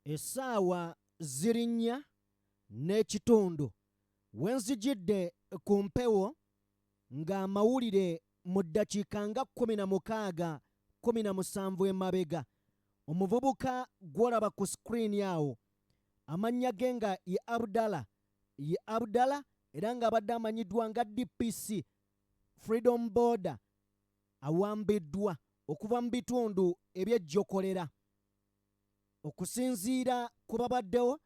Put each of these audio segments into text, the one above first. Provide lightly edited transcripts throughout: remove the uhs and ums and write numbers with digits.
Essaawa ziri 4:15 we nzijidde ku mpewo ng'amawulire mu ddakiika nga 16 17 emabega. Omuvubuka gw'olaba ku screen awo amannya ge nga ye Abdallah, ye Abdallah era ng'abadde amanyiddwa nga DPC Freedom Border awambiddwa okuva mu bitundu eby'ejjokolera. Okusinziira ku babaddewo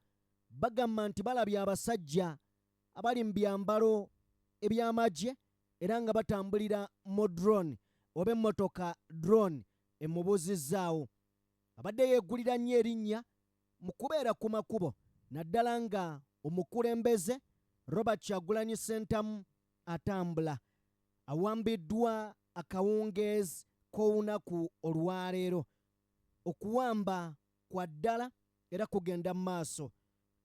bagamba nti balabye abasajja abali mu byambalo eby'amagye era nga batambulira mu drone oba emmotoka drone emubuuzizzaawo. Abadde yeegulira nnyo erinnya mu kubeera ku makubo naddala nga omukulembeze Robert Kyagulanyi Ssentamu atambula. Awambiddwa akawungeezi k'olunaku olwaleero. Okuwamba kwa ddala era kugenda mu maaso.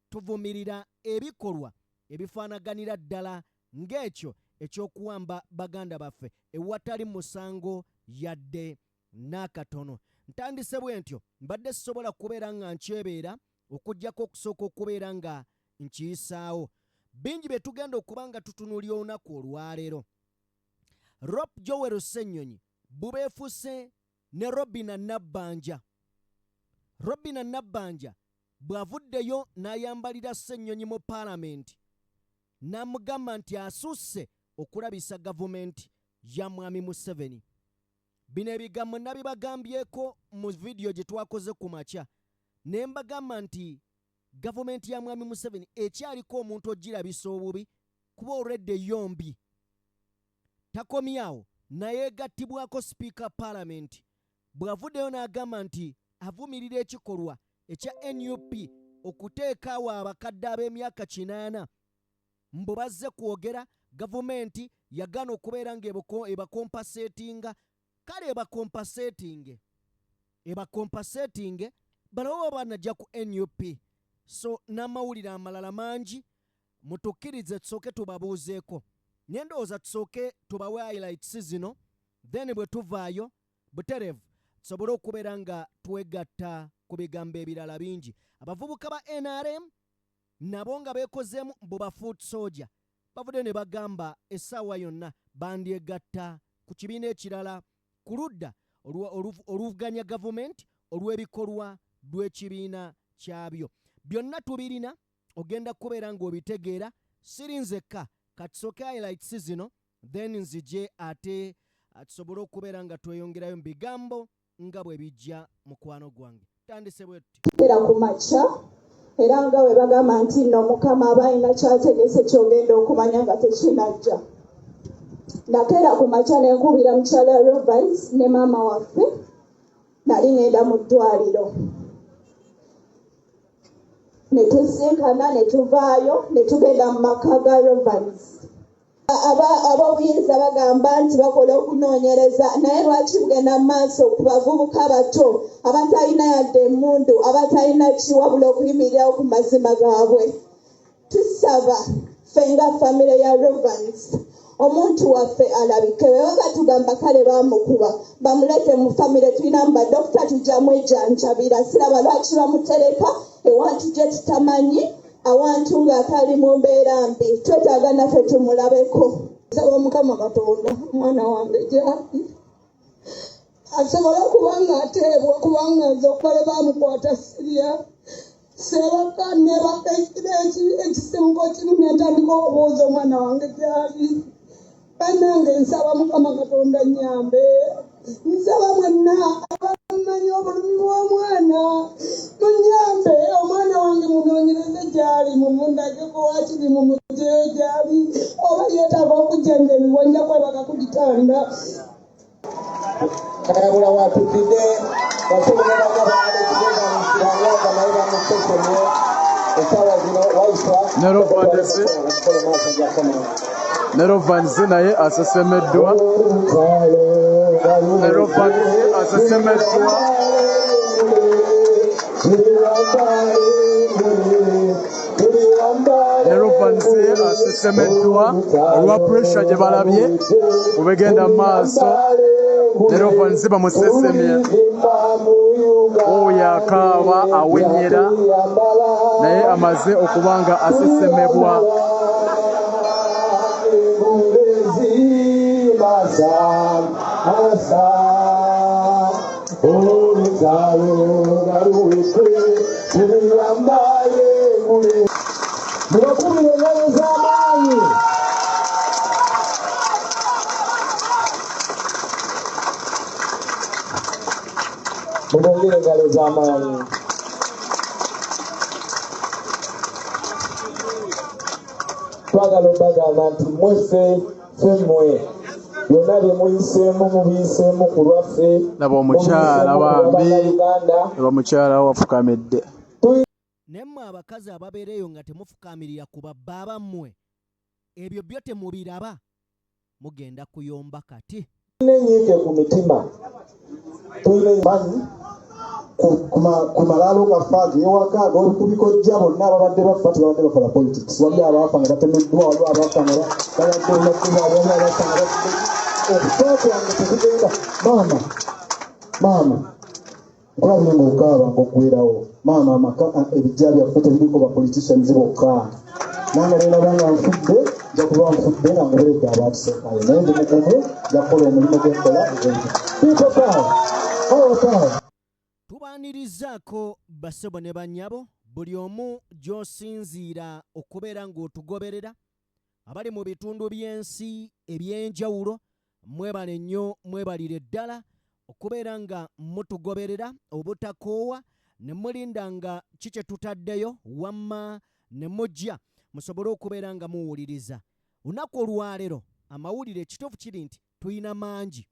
Tuvumirira ebikolwa ebifaanaganira ddala ng'ekyo eky'okuwamba baganda baffe ewatali musango yadde n'akatono. Ntandise bwe ntyo, mbadde sisobola kubeera nga nkyebeera okuggyako okusooka okubeera nga nkiyisaawo. Bingi bye tugenda okuba nga tutunuulira olunaku olwaleero. Rob Joel Ssennyonyi bubeefuse ne Robina Nabbanja. Robina Nabbanja bw'avuddeyo n'ayambalira Ssennyonyi mu paalamenti n'amugamba nti asusse okulabisa gavumenti ya Mwami Museveni. Bino ebigambo nabibagambyeko mu vidiyo gye twakoze ku makya ne mbagamba nti gavumenti ya Mwami Museveni ekyaliko omuntu ogirabisa obubi kuba olwedde yombi. Takomyawo nayeegattibwako sipiika paalamenti bw'avuddeyo n'agamba nti avumirira ekikolwa ekya NUP okuteekaawo abakadde ab'emyaka 80 mbu bazze kwogera gavumenti yagaana okubeera nga ebakompasetinga. Kale ebakompasetinge balabe banajja ku NUP. So n'amawulire amalala mangi mutukkirize tusooke tubabuuzeeko. Naye ndowooza tusooke tubawe highlights zino, then bwe tuvaayo butereevu tusobole okubeera nga twegatta ku bigambo ebirala bingi. Abavubuka ba NRM nabo nga beekozeemu mbu ba foot soldier bavudde ne bagamba essaawa yonna bandyegatta ku kibiina ekirala ku ludda oluvuganya gavumenti olw'ebikolwa lw'ekibiina kyabyo. Byonna tubirina, ogenda kubeera ng'obitegeera. Siri nzekka, katusooke highlights zino then nzije ate tusobole okubeera nga tweyongerayo mu bigambo nga bwe bijja. Mukwano gwange, tandise bwe tuti. Era ku makya era nga bwe bagamba nti nno Mukama aba alina kyategese ky'ogenda okumanya nga tekinajja. Nakeera ku makya ne nkubira mukyala Rovans ne maama waffe, nali ngenda mu ddwaliro. Ne tusinkana ne tuvaayo ne tugenda mu maka ga Rovans. Ab'obuyinza bagamba nti bakola okunoonyereza, naye lwaki bugenda mu maaso ku bavubuka bato abatalina yadde emmundu, abatalina kiwabula okuyimirirawo ku mazima gaabwe? Tusaba ffe nga famire ya Rovans omuntu waffe alabike. Bwe baba tugamba kale bamukuba, bamulete mu famire, tulinamu badokita, tujja mwejjanjabira. Siraba lwaki bamutereka ewantu gye tutamanyi, awantu ng'atali mu mbeera mbi. Twetaaga naffe tumulabeko. Nsaba Mukama Katonda omwana wange gyali asobole okuba nga ateebwa, kubanga nze okubale bamukwata sirya, sebaka, nebaka ekiro ekisimuko kimu nentandika okubuuza omwana wange gyali. Bannange, nsaba Mukama Katonda nyambe. Nsaba mwenna abamanyi obulumi bw'omwana munyambe, omwana wange munoonyereze gyali, mumundageko, wakiri mumugyeyo gyali oba yeetaaga okujjanjabibwa. Nja kwebaka ku kitanda. Kalabula watudde basobola Alex Evans naye bamusesemye essaawa zino waiswa. Ne Rovans naye asesemeddwa, ne Rovans asesemeddwa. Ne Rovans asesemeddwa olwa pressure gye balabye ku bigenda mu maaso. Ne Rovans bamusesemye. Oyo akaaba awenyera naye amaze okuba nga asesemebwa. Mubakubire engalo z'amaanyi. Mubongere engalo z'amaanyi. Twagala obagamba nti mweffe ffe mmwe byonna bye muyiseemu mubiyiseemu ku lwaffe. Laba omukyala bambi, laba mukyala wafukamidde. Naye mmwe abakazi ababeera eyo nga temufukaamirira ku babba bammwe, ebyo byo temubiraba? Mugenda kuyomba kati. Tulina enyiike ku mitima, tulina manyi ku malaalo gaffe ag'ewaka ag'okubikojja bonna ababadde bafa tebabadde bakola politics. Waliwo abaafa nga batemeddwa, waliwo abaafa nga balwadde obulwadde bwabwe, waliwo abaafa nga bafudde. Okufa kwange tekugenda. Maama, maama, nkulabye ng'okaaba ng'oggwerawo. Maama, amaka ebijja byaffe tebiriko ba politicians bokka. Nange nolaba nga nfudde, nja kuba nfudde nga ngoberedde abaatusookayo, naye ndi mugumu, nja kukola omulimu gwenkola. People power, our power. Tubaanirizaako bassebo ne bannyabo buli omu gy'osinziira okubeera ng'otugoberera abali mu bitundu by'ensi eby'enjawulo mwebale nnyo mwebalire ddala okubeera nga mutugoberera obutakoowa ne mulinda nga ki kye tutaddeyo wamma ne mujja musobole okubeera nga muwuliriza. Olunaku olwaleero amawulire ekituufu kiri nti tulina mangi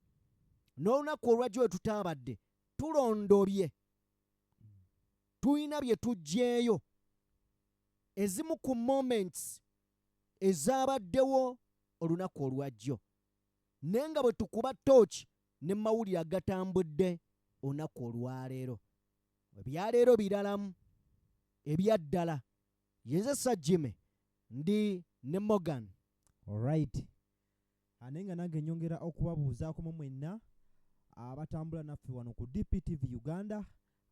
n'olunaku olwajjo we tutaabadde tulondobye tulina bye tuggyeeyo ezimu ku moments ezaabaddewo olunaku olwajjo naye nga bwe tukuba ttooki ne mawulire agatambudde olunaku olwaleero. Ebyaleero biralamu ebyaddala. Yenze Sir Jimmy ndi ne Morgan. Alright. Naye nga nange nyongera okubabuuzaako mu mwenna abatambula naffe wano ku DPTV Uganda,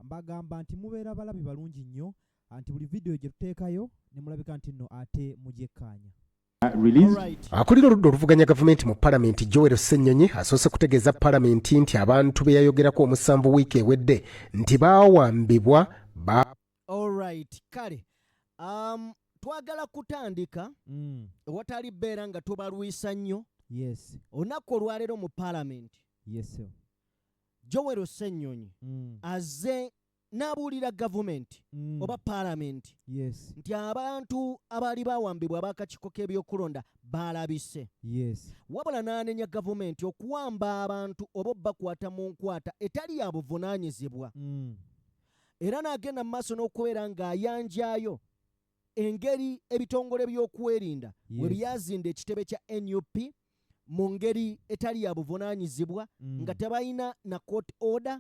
mbagamba nti mubeera balabi balungi nnyo, nti buli vidiyo gye tuteekayo ne mulabika nti nno ate mugyekkaanya. Akulira oludda oluvuganya gavumenti mu palamenti Joel Ssenyonyi asoose kutegeeza palamenti nti abantu be yayogerako omusanvu wiiki ewedde nti baawambibwa ba Alright, kale twagala kutandika ewatali bbeera nga tubalwisa nnyo. Yes. Olunaku olwaleero mu palamenti. Yes, sir. Joel Ssenyonyi azze n'abuulira gavumenti oba palamenti Yes. nti abantu abaali bawambibwa ab'akakiiko k'ebyokulonda baalabise. Yes. Wabula n'anenya gavumenti okuwamba abantu oba obbakwata mu nkwata etali ya buvunaanyizibwa. Era n'agenda mu maaso n'okubeera ng'ayanjayo engeri ebitongole by'okwerinda we byazinda ekitebe kya NUP mu ngeri etali ya buvunaanyizibwa nga tebalina na court order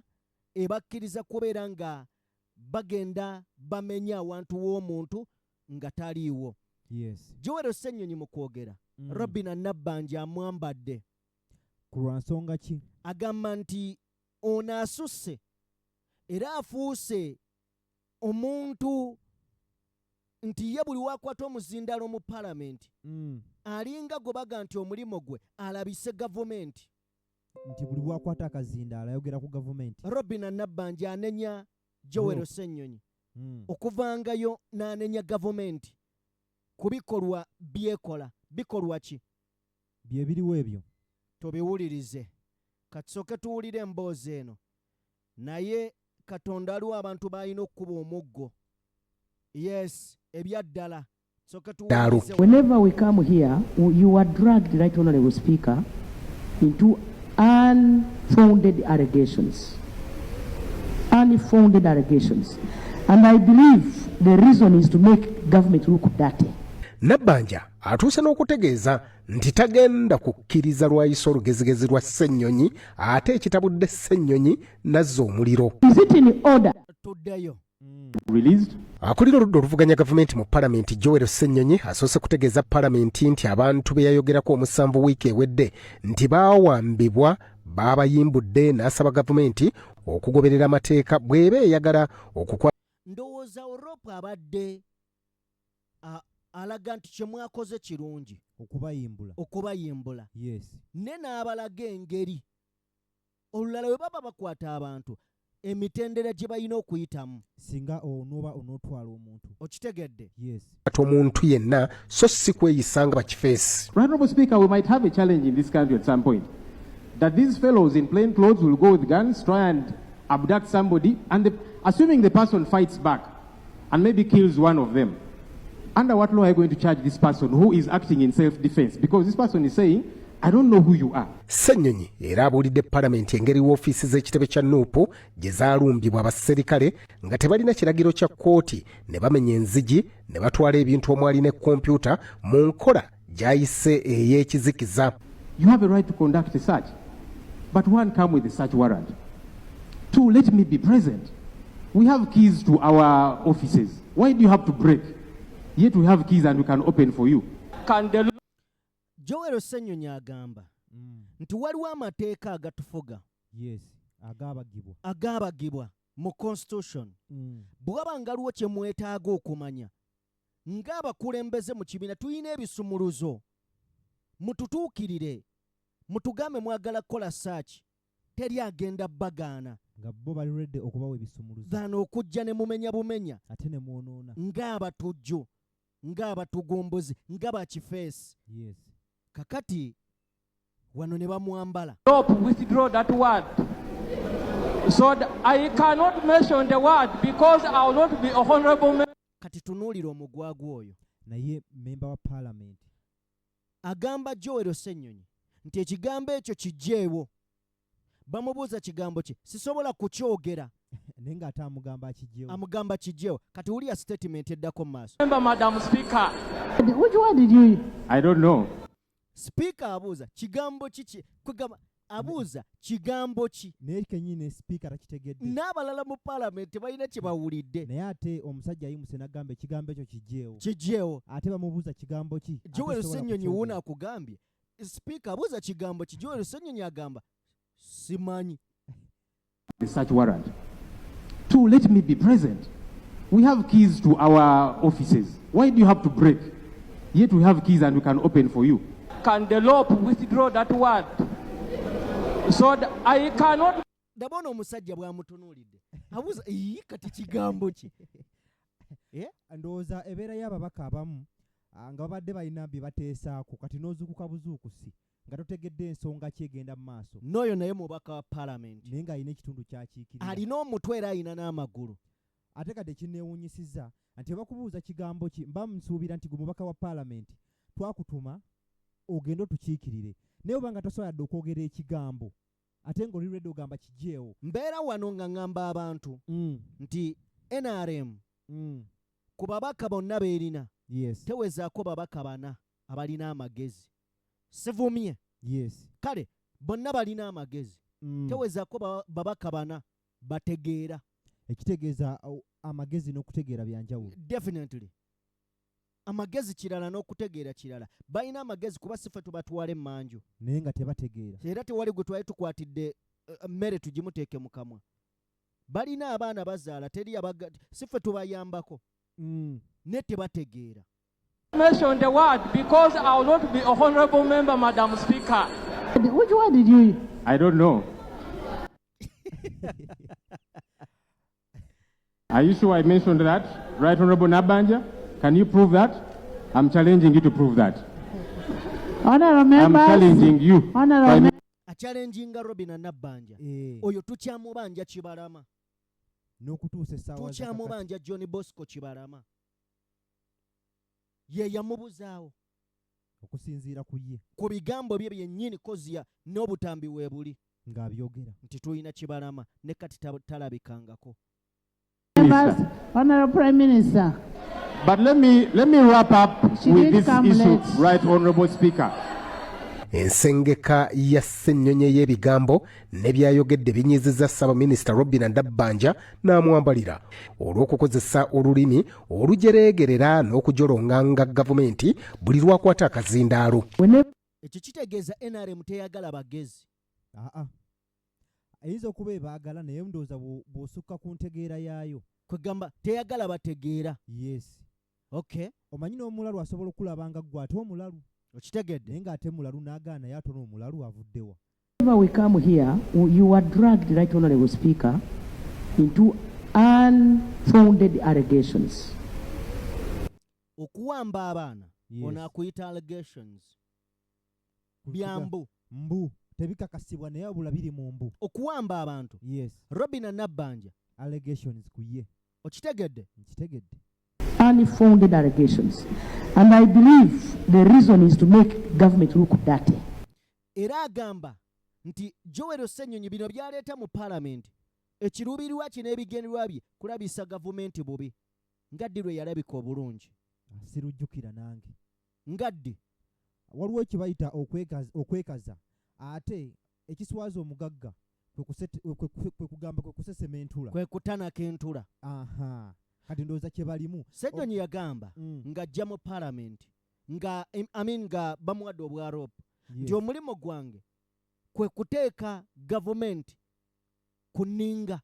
ebakkiriza kubeera nga bagenda bamenya awantu w'omuntu nga taliiwo. Yes. Joel Ssenyonyi mu kwogera Robina Nabbanja amwambadde. Ku lwa nsonga ki? Agamba nti ono asusse era afuuse omuntu nti ye buli wakwata omuzindalo mu palamenti alinga gwe baga nti omulimu gwe alabise gavumenti. Nti buli bwakwata akazindaalo ayogera ku gavumenti. Robina Nabbanja anenya Joel Ssenyonyi okuvangayo n'anenya gavumenti ku bikolwa byekola. Bikolwa ki? Bye biriwo ebyo. Tubiwulirize. Katusooke tuwulire emboozi eno. Naye Katonda aliwo abantu b'alina okukuba omuggo. Yes, ebyaddala. Tusooke tuwulirize. Whenever we come here, you are dragged, Right Honorable Speaker, into unfounded allegations. Unfounded allegations. And I believe the reason is to make government look dirty. Nabbanja atuuse n'okutegeeza nti tagenda kukkiriza lwayisa olugezigezi lwa Ssenyonyi ate ekitabudde Ssenyonyi n'azza omuliro. Is it in order? Tuddeyo. Released. Akulira oludda oluvuganya gavumenti mu palamenti Joel Ssenyonyi asoose kutegeeza palamenti nti abantu be yayogerako omusanvu wiiki ewedde nti baawambibwa baabayimbudde n'asaba gavumenti okugoberera amateeka bw'eba eyagala okukwata Ndowooza Oropu abadde alaga nti kye mwakoze kirungi. Okubayimbula. Okubayimbula. Yes. Ne n'abalaga engeri olulala bwe baba bakwata abantu emitendera gye balina okuyitamu. Singa onooba onootwala omuntu. Okitegedde? Yes. Omuntu yenna so si kweyisa nga bakifeesi. Right, Honorable Speaker, we might have a challenge in this country at some point. That these fellows in plain clothes will go with guns, try and abduct somebody, and assuming the person fights back and maybe kills one of them, under what law are you going to charge this person who is acting in self-defense? Because this person is saying, I don't know who you are. Ssenyonyi era abuulidde palamenti engeri woofiisi z'ekitebe kya Nuupu gye zaalumbibwa abaserikale nga tebalina kiragiro kya kkooti ne bamenya enzigi ne batwala ebintu omwali ne kompyuta mu nkola gy'ayise ey'ekizikiza. You have a right to conduct a search, but one, come with a search warrant. Two, let me be present. We have keys to our offices. Why do you have to break? Yet we have keys and we can open for you. Can the Joel Ssenyonyi agamba nti waliwo amateeka agatufuga. Yes, agaabagibwa. Agaabagibwa mu constitution. Bwe waba nga waliwo kye mwetaaga okumanya ng'abakulembeze mu kibiina, tulina ebisumuluzo, mututuukirire mutugambe mwagala kukola search, teri agenda bagaana. Nga bo bali ready okubawa ebisumuluzo. Than okujja ne mumenya bumenya ate ne mwonoona ng'abatujju, ng'abatugumbuzi, nga bakifeesi. Yes. Kakati wano ne bamwambala. Stop, withdraw that word. So I cannot mention the word because I will not be a honorable member. Kati tunuulira omugwagwa oyo. Naye member wa parliament. Agamba Joel Ssenyonyi nti ekigambo ekyo kiggyeewo. Bamubuuza kigambo ki? Sisobola kukyogera. Naye ng'ate amugamba akiggyewo. Amugamba kiggyewo. Kati wulira statement eddako mu maaso. Member, Madam Speaker. Which one did you? I don't know. Speaker abuuza kigambo ki ki? Kwegamba abuuza kigambo ki? Naye kennyini speaker takitegedde. N'abalala mu parliament tebalina kye bawulidde. Naye ate omusajja ayimuse n'agamba ekigambo ekyo kiggyewo. Kiggyewo. Ate bamubuuza kigambo ki? Ate Joel sobola Ssenyonyi kukyogera. wuuno akugambye. Speaker abuuza kigambo ki? Joel Ssenyonyi agamba simanyi. The search warrant. Two, let me be present. We have keys to our offices. Why do you have to break? Yet we have keys and we can open for you. Can the law withdraw that word? So I cannot. Ndabona omusajja bw'amutunuulidde. Abuuza, ii, kati kigambo ki? Ndowooza ebeera y'ababaka abamu, nga babadde balina bye bateesaako, kati n'ozuukuka buzuukusi nga totegedde ensonga ki egenda mu maaso. N'oyo naye mubaka wa parliament. Naye ng'alina ekitundu ky'akiikirira. Alina omutwe era alina n'amagulu. Ate kati ekinneewuunyisizza nti bakubuuza kigambo ki, mba nsuubira nti gwe mubaka wa parliament twakutuma ogende otukiikirire. Naye oba nga tosobola yadde okwogera ekigambo, ate ng'oli ready ogamba kiggyeewo. Mbeera wano nga ŋŋamba abantu nti NRM ku babaka bonna b'erina, Yes. tewezaako babaka bana abalina amagezi. Sivumye. Yes. Kale bonna balina amagezi. Tewezaako babaka bana bategeera. Ekitegeeza amagezi n'okutegeera bya njawulo. Definitely. Amagezi kirala n'okutegeera kirala. Balina amagezi kuba si ffe tubatwala emmanju. Naye nga tebategeera. Era tewali gwe twali tukwatidde mmere tugimuteeke mu kamwa. Balina abaana bazaala, teri abaga-, si ffe tubayambako. Ne tebategeera. Mention the word because I will not be a honorable member, Madam Speaker. Which one did you? I don't know. Are you sure I mentioned that? Right, Honorable Nabanja? Can you prove that? I'm challenging you to prove that. Honorable I'm members, challenging you. Honorable Prime A challenging Robinah Nabbanja. Oyo tukyamubanja Kibalama. N'okutuusa essaawa za Tukyamubanja kakati. John Bosco Kibalama. Ye yamubuzaawo. Okusinziira ku ye. Ku bigambo bye byennyini kozia n'obutambi weebuli. Ng'abyogera. Nti tulina Kibalama ne kati talabikangako. Members, Honorable Prime Minister. But let me wrap up She with did this come issue, late. Right Honorable Speaker. Ensengeka ya Ssenyonyi ey'ebigambo ne by'ayogedde binyiizizza Ssaabaminisita Robinah Nabbanja n'amwambalira olw'okukozesa olulimi olujereegerera n'okujolonganga gavumenti buli lw'akwata akazindaalo. Ekyo kitegeeza NRM teyagala bagezi. Aa. Eyinza okuba ebaagala, naye ndowooza bw'osukka ku ntegeera yaayo. Kwegamba teyagala bategeera. Yes. Okay. Omanyi n'omulalu asobola okulaba nga ggwe ate omulalu. Okitegedde? Naye ng'ate mulalu n'agaana, naye ate omulalu avuddewa? Whenever we come here, you are dragged, Right Honorable Speaker, into unfounded allegations. Okuwamba abaana, ono akuyita allegations. Byambu. Mbu tebikakasibwa, naye wabula biri mu mbu. Okuwamba abantu. Robina Nabbanja. Allegations ku ye. Okitegedde? Nkitegedde. Unfounded allegations. And I believe the reason is to make government look dirty. Era agamba nti Joel Ssenyonyi bino by'aleeta mu Palamenti ekiruubirirwa kye n'ebigendererwa bye kulabisa gavumenti bubi nga ddi lwe yalabika obulungi. Sirujjukira nange. Nga ddi? Waliwo kye bayita okwekaza ate ekiswaza omugagga kwe kugamba kwe kusesema entula. Kwe kutanaka entula. Aha. Kati ndowooza kye balimu. Ssenyonyi yagamba ng'ajja mu Palamenti nga, I mean, nga bamuwadde obwa LOP nti omulimu gwange kwe kuteeka gavumenti ku nninga,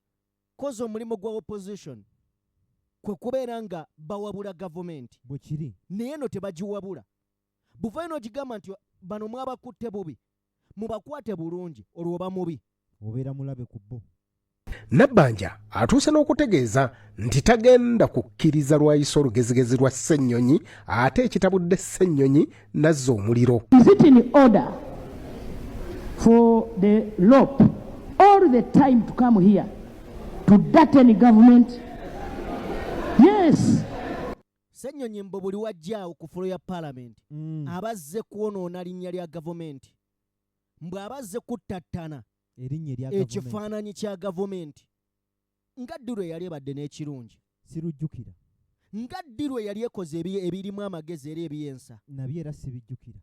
kozi omulimu gwa opposition kwe kubeera nga bawabula gavumenti. Bwe kiri. Naye eno tebagiwabula. Buvayo n'ogigamba nti bano mwabakutte bubi, mubakwate bulungi, olwo oba mubi. Obeera mulabe ku bo. Nabbanja atuuse n'okutegeeza nti tagenda kukkiriza lwayisa olugezigezi lwa Ssennyonyi ate ekitabudde Ssennyonyi n'azza omuliro. Is it in order for the LOP all the time to come here to dirty government? Yes. Ssennyonyi mbu buli wajja awo ku fulo ya Palamenti abazze kwonoona linnya lya gavumenti, mbu abazze kuttattana erinnya erya gavumenti, ekifaananyi kya gavumenti. Nga ddi lwe yali ebadde n'ekirungi? Sirujjukira. Nga ddi lwe yali ekoze ebirimu amagezi era ebyensa? Nabyo era sibijjukira.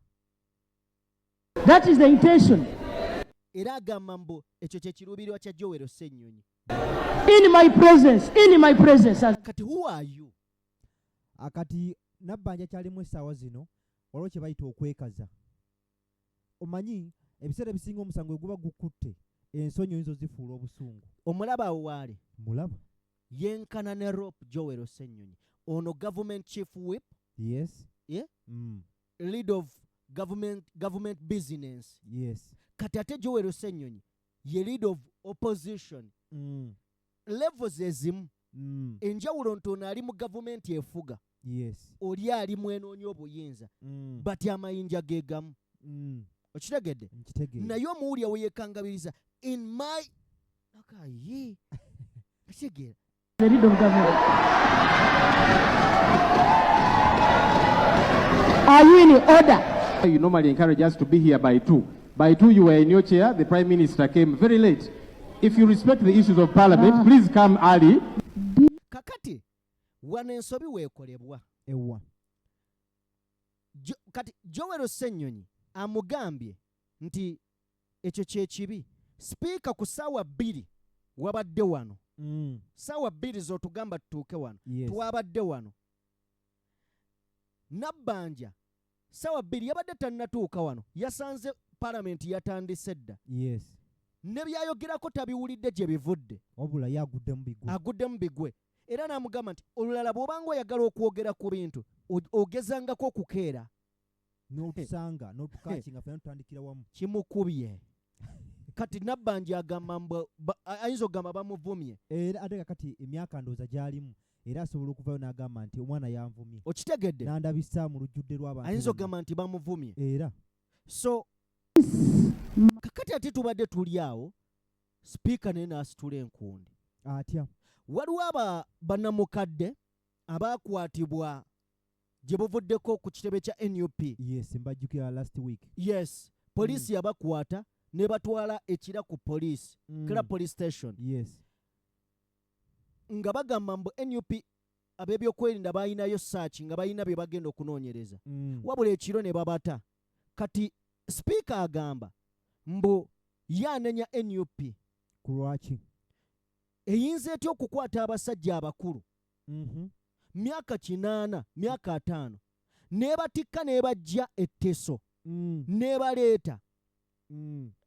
That is the intention. Era agamba mbu ekyo kye kiruubirirwa kya Joel Ssennyonyi. In my presence, in my presence. Kati who are you? Akati Nabbanja kyalimu essaawa zino waliwo kye bayita okwekaza. Omanyi ebiseera ebisinga omusango bwe guba gukutte ensonyi oyinza ozifuula obusungu. Omulaba awo waali? Mulaba. Yenkana ne Rop Joel Ssennyonyi. Ono government chief whip. Yes. Yeah? Lead of government business. Yes. Kati ate Joel Ssennyonyi ye lead of opposition. Levels ezimu. Enjawulo nti ono ali mu gavumenti efuga. Yes. Oli ali mwenoonya obuyinza. But amayinja ge gamu. Okitegedde? Nkitegedde. Naye omuwulira we yeekangabiriza in my akayi. Okitegeera? The lead of government. Are you in order? You normally encourage us to be here by 2. By 2 you were in your chair, the Prime Minister came very late. If you respect the issues of Parliament, please come early. Kakati, wano ensobi weekolebwa. Ewa. Kati Joel Ssennyonyi amugambye nti ekyo kye kibi. Sipiika ku ssaawa 2 wabadde wano. Ssaawa 2 z'otugamba tutuuke wano. Twabadde wano. Nabbanja ssaawa 2 yabadde tannatuuka wano. Yasanze Parliament yatandise dda. Ne byayogerako tabiwulidde gye bivudde. Wabula ye aguddemu bigwe. Aguddemu bigwe. Era n'amugamba nti olulala bw'obanga oyagala okwogera ku bintu, ogezangako okukeera. N'otusanga, n'otukakinga ffenna tutandikira wamu. Kimukubye. Kati Nabbanja agamba mbu ayinza okugamba bamuvumye. Era ate kakati emyaka ndowooza gy'alimu era asobola okuvayo n'agamba nti omwana yanvumye. Okitegedde? N'andabisa mu lujjudde lw'abantu Ayinza bonna. okugamba nti bamuvumye. Era. So, kakati ate tubadde tuli awo, sipiika naye n'asitula enkundi. Atya? Waliwo aba bannamukadde abaakwatibwa gye buvuddeko ku kitebe kya NUP. Yes, mbajjukira last week. Yes, poliisi yabakwata ne batwala ekira ku poliisi, Kira police station. Yes. Nga bagamba mbu NUP ab'ebyokwerinda balinayo search nga balina bye bagenda okunoonyereza. Wabula ekiro ne babata. Kati sipiika agamba mbu ye anenya NUP. Ku lwaki? Eyinza etya okukwata abasajja abakulu? Myaka 8, myaka 5. N'ebatikka n'ebajja etteso. N'ebaleeta.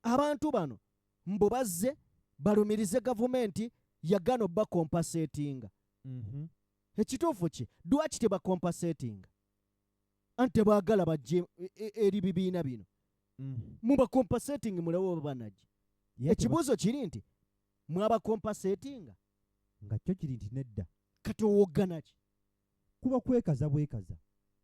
Abantu bano mbu bazze Balumirize gavumenti yagaana obacompensatinga. Ekituufu ki, lwaki tebacompensatinga? Anti tebaagala bajje eri bibiina bino. Mubacompensating, mulabe oba banajja. Ekibuuzo kiri nti mwabacompensatinga? Nga kyo kiri nti nedda. Kati owoggana ki? Kuba kwekaza bwekaza.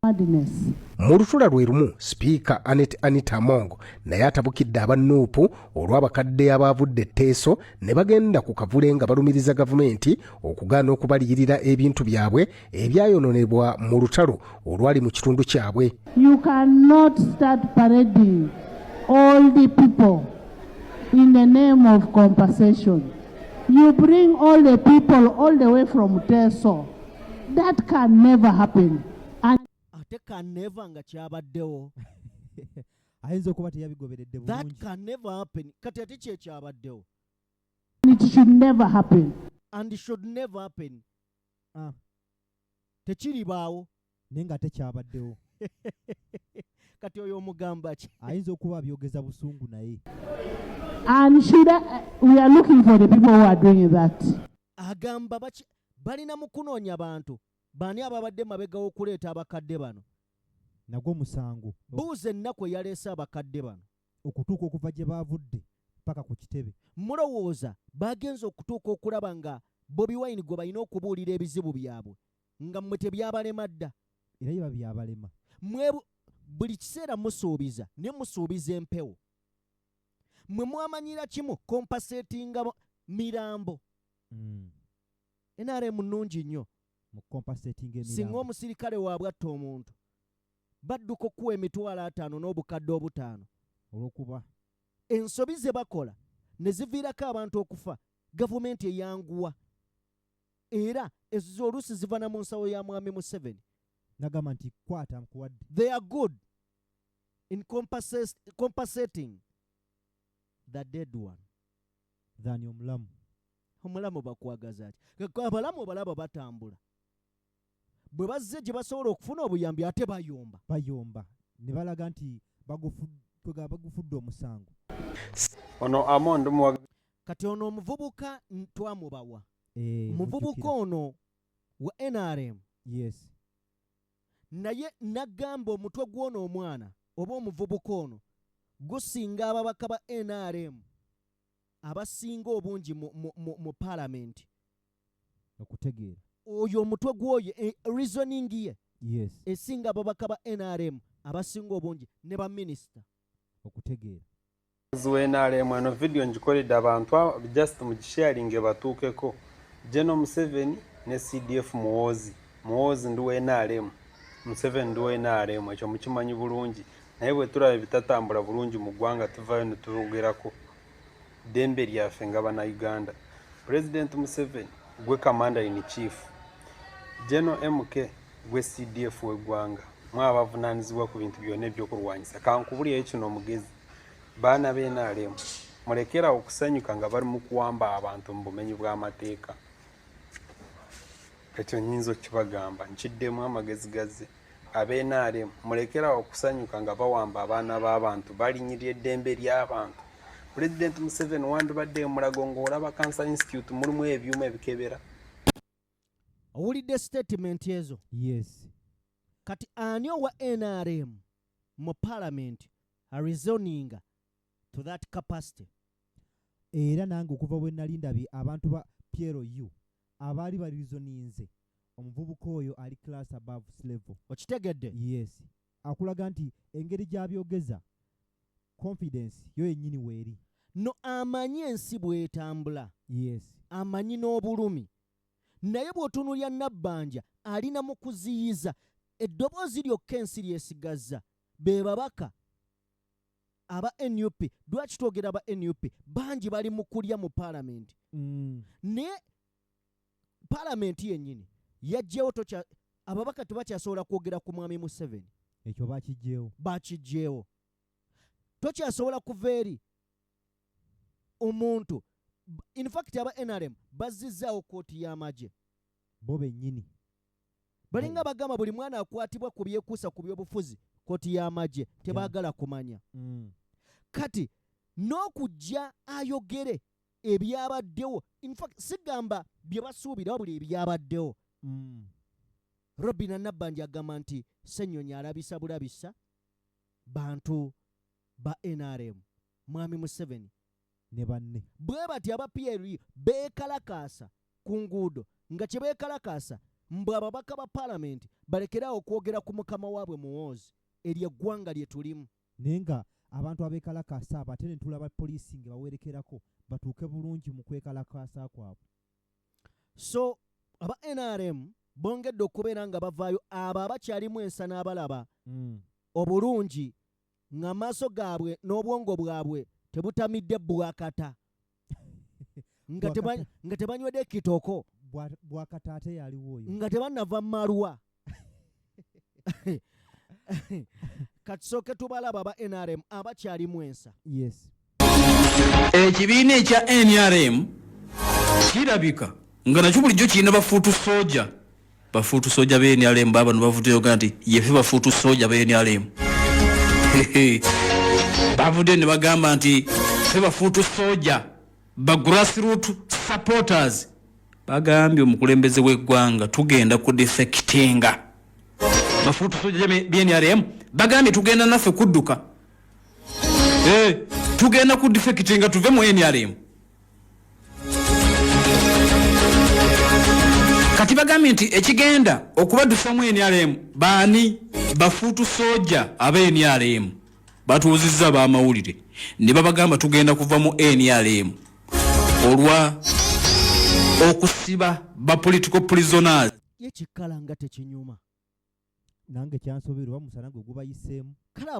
Madness. Mu lutula lwe lumu, Sipiika Anet Anita Among naye atabukidde aba NUP olw'abakadde abaavudde etteeso ne bagenda ku kavule nga balumiriza gavumenti okugaana okubaliyirira ebintu byabwe ebyayononebwa mu lutalo olwali mu kitundu kyabwe. You cannot start parading all the people in the name of compensation. You bring all the people all the way from Teso. That can never happen. And Ate can never nga kyabaddewo. Ayinza okuba teyabigoberedde That bulungi. can never happen. Kati ate ki ekyabaddewo? It should never happen. And it should never happen. Ah. Tekiribaawo. Naye nga tekyabaddewo. Kati oyo omugamba ki? Ayinza okuba abyogeza busungu naye. And should I, we are looking for the people who are doing that. Agamba balina mu kunoonya bantu baani ababadde mabega w'okuleeta abakadde bano. Nagwo musango. Buuza ennaku eyaleese abakadde bano okutuuka okuva gye baavudde paka ku kitebe. Mulowooza bagenza okutuuka okulaba nga Bobi Wine gwe balina okubuulira ebizibu byabwe nga mmwe tebyabalema dda? Era biba byabalema. Mwe buli kiseera musuubiza, naye musuubiza empewo. Mmwe mwamanyira kimu compensatinga mirambo. NRM nnungi nnyo mu compensating emirambo. Singa omusirikale waabwe atta omuntu, badduka okuwa 50,000 n'obukadde 5. Olw'okuba ensobi ze bakola ne ziviirako abantu okufa, gavumenti eyanguwa, era ezo oluusi ziva na mu nsawo ya mwami Museveni. Nagamba nti kwata nkuwadde. They are good in compensating the dead one than omulamu. Omulamu bakwagaza ki? Abalamu obalaba batambula, bwe bazze gye basobola okufuna obuyambi ate bayomba. Bayomba ne balaga nti bagufudde omusango. Ono Among muwa Kati ono omuvubuka twamubawa. Eh, Omuvubuka mujjukira. ono wa NRM. Naye nagamba omutwe gw'ono omwana oba omuvubuka ono gusinga ababaka ba NRM abasinga obungi mu paalamenti. Okutegeera. Oyo omutwe gw'oyo, reasoning ye esinga ababaka ba NRM abasinga obungi ne baminisita. Okutegeera. W'NRM, eno vidiyo ngikoledde abantu just mugisharinge batuukeko. General Museveni ne CDF Muhoozi. Muhoozi ndi wa NRM, Museveni ndi wa NRM, ekyo mukimanyi bulungi. Naye bwe tulaba ebitatambula bulungi mu ggwanga, tuvaayo ne tubogerako ddembe lyaffe nga Bannayuganda. President Museveni, gwe commander in chief. General MK, gwe CDF w'eggwanga, mwe abavunaanyizibwa ku bintu byonna ebyokulwanyisa. Kankubulyeyo kino omugezi, baana b'NRM, mulekerawo okusanyuka nga bali mu kuwamba abantu mu bumenyi bw'amateeka. Ekyo nnyinza okukibagamba, nkiddemu amagezi gazze. Ab'NRM, mulekerawo okusanyuka nga bawamba abaana b'abantu, balinyirira eddembe ly'abantu. Pulezidenti Museveni, wandibadde Mulago ng'olaba Cancer Institute mulimu ebyuma ebikebera. Owulidde statement ezo? Yes. Kati ani owa NRM mu parliament areasoninga to that capacity? Era nange okuva bwe nali ndabye abantu ba PLU abaali bareasoninze, omuvubuka oyo ali class above level. Okitegedde? Yes, akulaga nti engeri gy'abyogeza, confidence yo yennyini weeri. No amanyi ensi bw'etambula. Amanyi n'obulumi, naye bw'otunuulya Nabbanja alina mu kuziyiza eddoboozi lyokka ensi lyesigazza be babaka aba NUP. Lwaki twogera aba NUP? Bangi bali mu kulya mu paalamenti, naye paalamenti yennyini yaggyewo tokya ababaka tebakyasobola kwogera ku mwami Museveni. Ekyo bakiggyewo. Bakiggyewo, tokyasobola kuva eri omuntu. In fact aba NRM bazzizaawo kooti y'amagye. Bo bennyini. Balinga bagamba buli mwana akwatibwa ku byekuusa ku byobufuzi, kooti y'amagye, tebaagala kumanya. Kati n'okujja ayogere. Ebyabaddewo, infact sigamba bye basuubira, wabula ebyabaddewo. Robina Nabbanja agamba nti Ssenyonyi alabisa bulabisa bantu ba NRM, Mwami Museveni ne banne. Bwe bati aba PLU beekalakaasa ku nguudo, nga kye beekalakaasa mbu ababaka ba paalamenti balekerawo okwogera ku mukama waabwe Muhoozi. Eryo eggwanga lye tulimu. Naye nga abantu abeekalakaasa abo, ate ne tulaba poliisi nga bawerekerako batuuke bulungi mu kwekalakaasa kwabwe. So aba NRM bongedde okubeera nga bavaayo, abo abakyalimu ensa n'abalaba obulungi ng'amaaso gaabwe n'obwongo bwabwe tebutamidde bwakata, nga tebanywedde kitoko. Bwakata ate yaliwo oyo. Nga tebannava mmalwa. Katusooke tubalaba aba NRM abakyalimu ensa. Yes. Ekibiina ekya NRM kirabika nga nakyo bulijjo kirina ba foot soldier. Ba foot soldier ba NRM baabano bavuddeyo ga nti yefe ba foot soldier ba NRM. Bavuddeyo ne bagamba nti fe ba foot soldier ba grassroot supporters. Bagambye omukulembeze w'eggwanga tugenda ku defectinga. Ba foot soldier ba NRM bagambye tugenda naffe kudduka. Tugenda ku defectinga tuve mu NRM. Kati bagambye nti ekigenda okubaddusa mu NRM baani? Ba foot soldier aba NRM. Batuuzizza ab'amawulire ne babagamba tugenda kuva mu NRM olwa okusiba ba political prisoners. Ye kikala nga tekinyuma. Nange kyansobera oba musana gwe gubayiseemu. Kale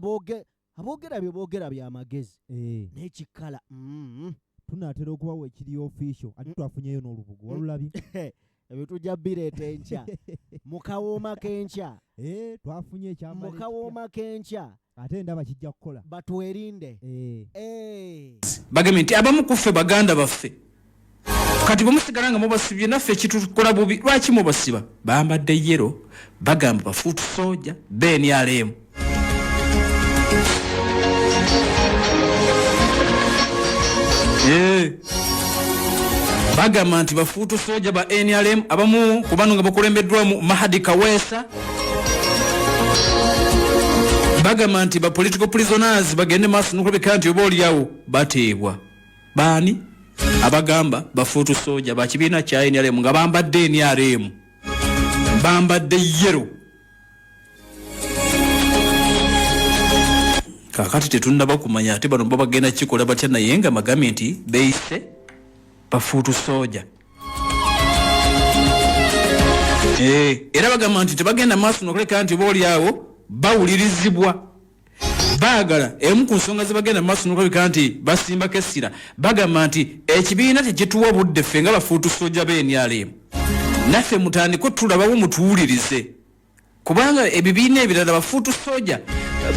aboogera bye boogera bya magezi. Naye kikala, Tunaatera okubawa ekiri official, ate twafunyeyo n'olubugo, walulabye? Ebyo tujja bireeta enkya. Mu kawooma k'enkya. Twafunye ekyambalo Mu kawooma k'enkya. Ate ndaba kijja kukola. Batwerinde. Bagambye nti abamu ku ffe baganda baffe. Kati bwe musigala nga mubasibye naffe kitukola bubi, lwaki mubasiba? Bambadde yellow, bagamba ba foot soldier ba NRM. Bagamba nti ba foot soldier ba NRM abamu ku bano nga bakulembeddwamu Mahadi Kaweesa. Bagamba nti ba political prisoners bagende maaso n'okulabika nti oba oliawo bateebwa. Baani abagamba ba foot soldier ba kibiina kya NRM nga bambadde NRM, bambadde yellow? Kaakati tetunnaba kumanya ate bano bo bagenda kikola batya, naye nga magambye nti beeyise ba foot soldier. Era bagamba nti tebagenda maaso n'okuleka nti oba oliawo bawulirizibwa. Baagala emu ku nsonga ze bagenda maaso n'okulabika nti basimbako essira, bagamba nti ekibiina tekituwa budde ffe nga ba foot soldier ba NRM, naffe mutandike otulabawo mutuwulirize, kubanga ebibiina ebirala ba foot soldier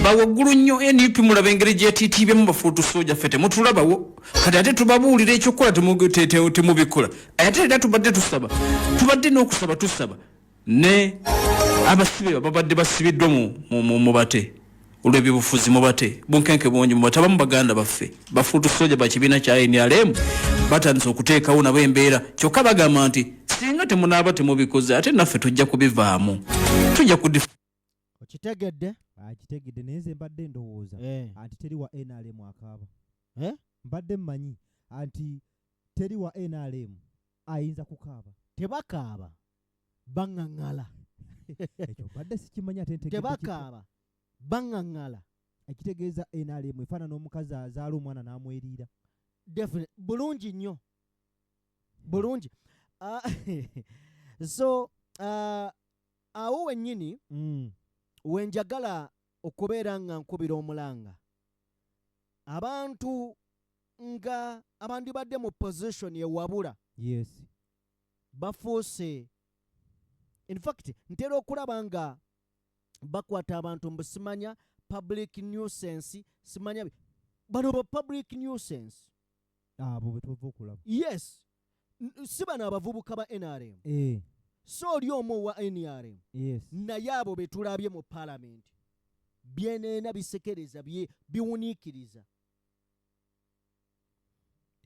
bawaggulu nnyo. NUP mulaba engeri gyetiitiibyemu ba foot soldier, ffe temutulabawo. Kati ate tubabuulira ekyokukola temubikola. Ate era tubadde tusaba, tubadde n'okusaba, tusaba ne abasibe babadde basibiddwa mu bate olw'ebyobufuzi, mu bate bunkenke bungi, mu bate abamu baganda baffe ba foot soldier ba kibiina kya NRM batandise okuteekawo nabo embeera. Kyokka bagamba nti singa temunaaba temubikoze, ate naffe tujja kubivaamu, tujja ku Okitegedde? Akitegedde, naye nze mbadde ndowooza anti teri wa NRM akaaba. Mbadde mmanyi anti teri wa NRM ayinza kukaaba. Tebakaaba, baŋŋaŋŋala. Ekyo mbadde sikimanyi, ate ntegedde kitya. Tebakaaba, baŋŋaŋŋala. Ekitegeeza NRM efaanana omukazi azaala omwana n'amweriira. Definitely. Bulungi nnyo. Bulungi. So, awo wennyini wenjagala okubeera nga nkubira omulanga. Abantu nga abandibadde mu position ewabula. Bafuuse. In fact, ntera okulaba nga bakwata abantu mbu simanya public nuisance, simanya bano ba public nuisance. Abo be tuva okulaba. Yes. Si bano abavubuka ba NRM. So oli omu owa NRM. Naye abo be tulabye mu parliament. Byeneena bisekereza, biwuniikiriza.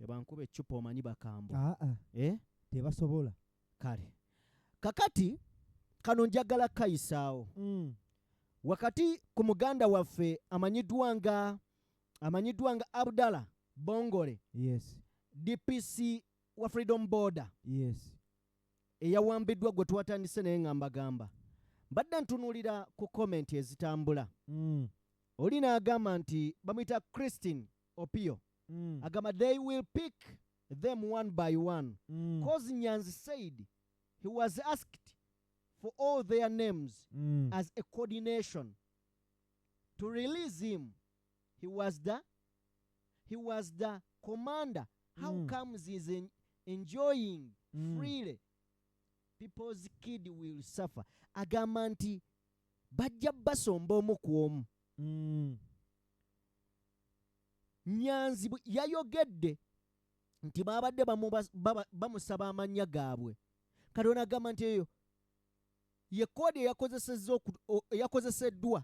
Tebankuba eccupa, omanyi bakambwe. Aa. Eh? Tebasobola. Kale kakati kano njagala kayisaawo wakati ku muganda waffe amanyiddwa nga Abdallah Bongole, DPC wa Freedom Boda, eyawambiddwa, gwe twatandise naye nga mbagamba mbadde ntunuulira ku comment ezitambula. Oli n'agamba nti bamuyita Christine Opio, agamba they will pick them one by one, cause Nyanzi said he was asked for all their names as a coordination to release him. He was the commander. How comes he's enjoying freely? People's kid will suffer. Agamba nti bajja basomba omu ku omu. Nyanzi yayogedde nti babadde bamusaba amannya gaabwe. Katonda agamba nti eyo ye code eyakozeseddwa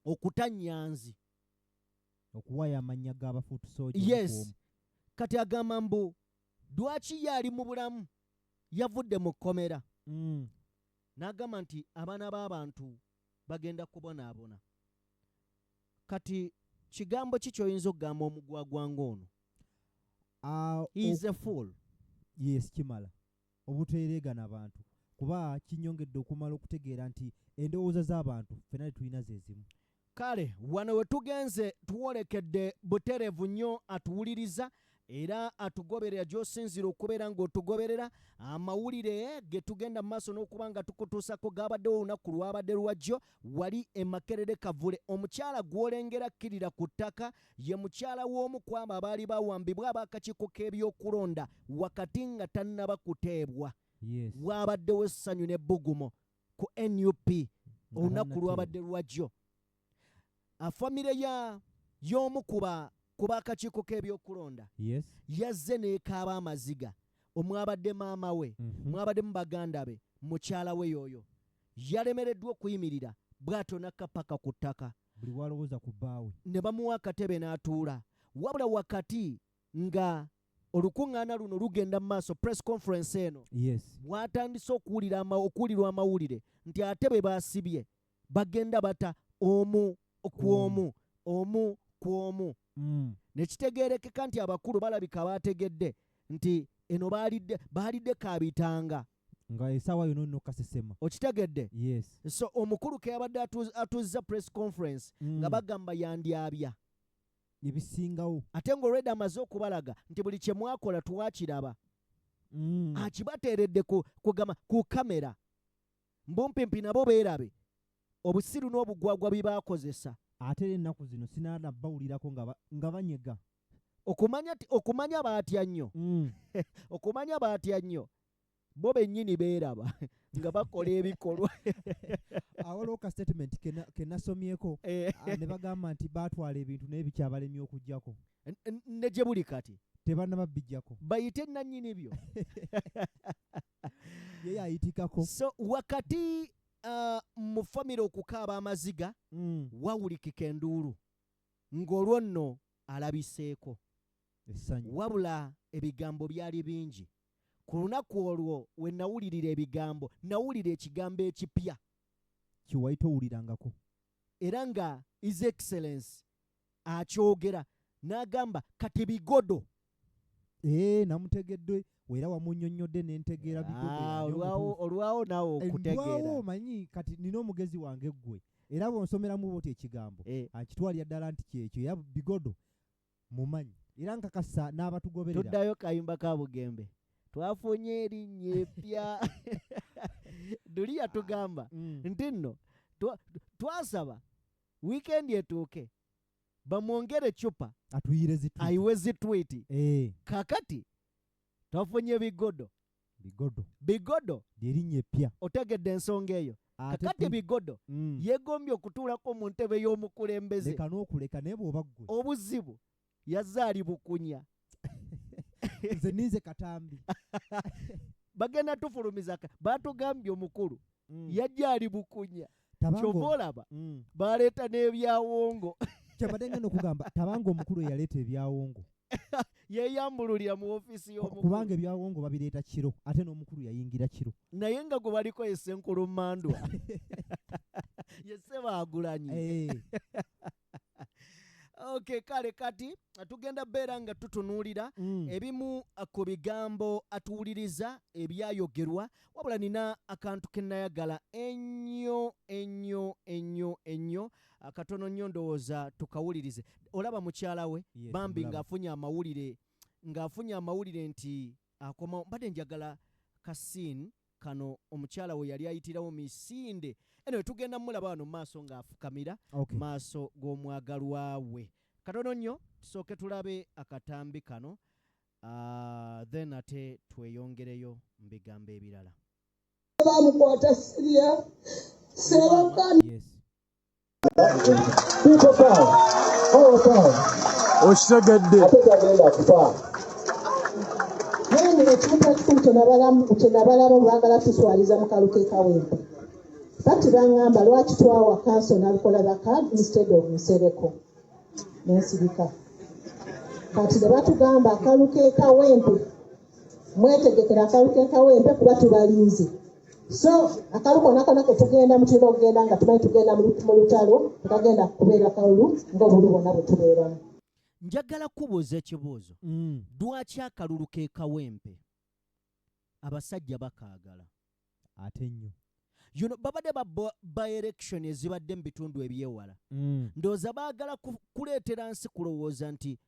okuta Nyanzi. Okuwaayo amannya g'aba foot soldier. Yes, kati agamba mbu lwaki ye ali mu bulamu, yavudde mu kkomera, n'agamba nti abaana b'abantu bagenda kubonaabona. Kati kigambo ki ky'oyinza okugamba omugwagwa ng'ono? He is a fool. Yes, kimala obuteereegana abantu, kuba kinyongedde okumala okutegeera nti endowooza z'abantu ffenna tetulina ze zimu. Kale wano we tugenze tuwolekedde butereevu nnyo. Atuwuliriza era atugoberera gy'osinziira okubeera ng'otugoberera, amawulire ge tugenda mu maaso n'okuba nga tukutuusako gabaddewo olunaku lwabadde lwajjo wali e Makerere Kavule. Omukyala gw'olengera kkirira ku ttaka ye mukyala w'omu ku abo abaali bawambibwa ab'akakiiko k'ebyokulonda wakati nga tannaba kuteebwa. Waabaddewo essanyu n'ebbugumo ku NUP olunaku lwabadde lwajjo. Famire ya y'omu kuba ku b'akakiiko k'ebyokulonda yazze n'ekaaba amaziga, omwabadde maama we, mwabaddemu baganda be, mukyala we y'oyo yalemereddwa okuyimirira bw'atyo n'akka paka ku ttaka. Buli walowooza ku bbaawe. Ne bamuwa akatebe n'atuula. Wabula wakati nga olukuŋŋaana luno lugenda mu maaso, press conference eno, bw'atandise okuwulirwa amawulire nti ate be baasibye bagenda bata omu ku omu, omu ku omu, ne kitegeerekeka nti abakulu balabika baategedde nti eno baalidde kabitanga. Nga essaawa yonna nno kasesema. Okitegedde? Yes. So omukulu ke yabadde atuuzza press conference nga bagamba yandyabya ebisingawo, ate ng'olwedde amaze okubalaga nti buli kye mwakola twakiraba. Akibateeredde kugamba ku kamera mbumpimpi nabo beerabe obusiru n'obugwagwa bye baakozesa. Ate era ennaku zino sinaana bawulirako nga banyega. Okumanya baatya nnyo, okumanya baatya nnyo, bo bennyini beeraba nga bakola ebikolwa. Awaliwo ka statement ke nasomyeko, ne bagamba nti baatwala ebintu naye bikyabalemye okuggyako. Ne gye buli kati tebannaba bijjako. Bayite nannyini byo. Ye yayitikako. So wakati mu famire okukaaba amaziga, wawulikika enduulu ng'olwo nno alabiseeko. Essanyu. Wabula ebigambo byali bingi ku lunaku olwo. We nawulirira ebigambo, nawulira ekigambo ekipya. Kiwali towulirangako. Era nga His Excellence akyogera n'agamba kati bigodo. Ee, namutegedde era wamunnyonnyodde nentegeera bigodo. Ah, yani omutuufu. Olwawo naawe okutegeera. Ndwawo omanyi kati nina omugezi wange ggwe, era bw'onsomeramu bwoti ekigambo, akitwalira ddala nti kyekyo. Era bigodo mumanyi, era nkakasa n'abatugoberera. Tuddayo kayimba ka Bugembe, twafunye erinnya epya. Duli yatugamba nti nno twasaba wiikendi etuuke bamwongere cupa atuyire zi tweet. Ayiwe zi tweet. Kakati twafunye bigodo. Bigodo. Bigodo. Lyerinnya epya. Otegedde ensonga eyo? Ate Kakati bigodo yegombye okutuulako mu ntebe y'omukulembeze. Leka n'okuleka, naye bw'oba ggwe. Obuzibu yazze ali bukunya. Nze ninze katambi. Bagenda tufulumiza batugambye omukulu yajja ali bukunya. Tabango- Kyova olaba baleeta n'ebyawongo. Kyabadde ngenda okugamba, tabanga omukulu eyaleeta ebyawongo. Yeeyambululira mu ofiisi y'omukulu. Kubanga ebyawongo babireeta kiro, ate n'omukulu yayingira kiro. Naye nga gwe baliko ye Ssenkulu Mmandwa, ye Ssebaagulanyi. Okay, kale kati tugenda beera nga tutunuulira ebimu ku bigambo atuwuliriza ebyayogerwa, wabula nina akantu ke nayagala ennyo ennyo ennyo ennyo katono nnyo, ndowooza tukawulirize. Olaba mukyala we? Yes, bambi mulaba. Ng'afunye amawulire nti akomawo. Mbadde njagala kasiini kano omukyala we yali ayitirawo misinde. Anyway, tugenda mulaba wano mu maaso ng'afukamira maaso g'omwagalwa we. Katono nnyo tusooke tulabe akatambi kano, then ate tweyongereyo mu bigambo ebirala. Bamukwata sirya sebaka. People power. Our power. Okitegedde. Ate tagenda kufa. Naye ekintu ekikulu kye nabalaba, baagala tuswaliza mu kalulu k'e Kawempe. Kati baŋŋamba lwaki twawa counsel Nalukoola the card instead of Nsereko, nensirika. Kati ne batugamba akalulu k'e Kawempe, mwetegekera akalulu k'e Kawempe kuba tubalinze. So akalulu konna konna ke tugenda mutulina okugenda nga tumanyi tugenda mu lutalo, tekagenda kubeera kalulu ng'obululu bwonna bwe tubeeramu. Njagala kubuuza ekibuuzo. Lwaki akalulu k'e Kawempe abasajja bakaagala? Ate nnyo. Babadde ba by election ezibadde mu bitundu ebyewala. Ndowooza baagala kuleetera nsi kulowooza nti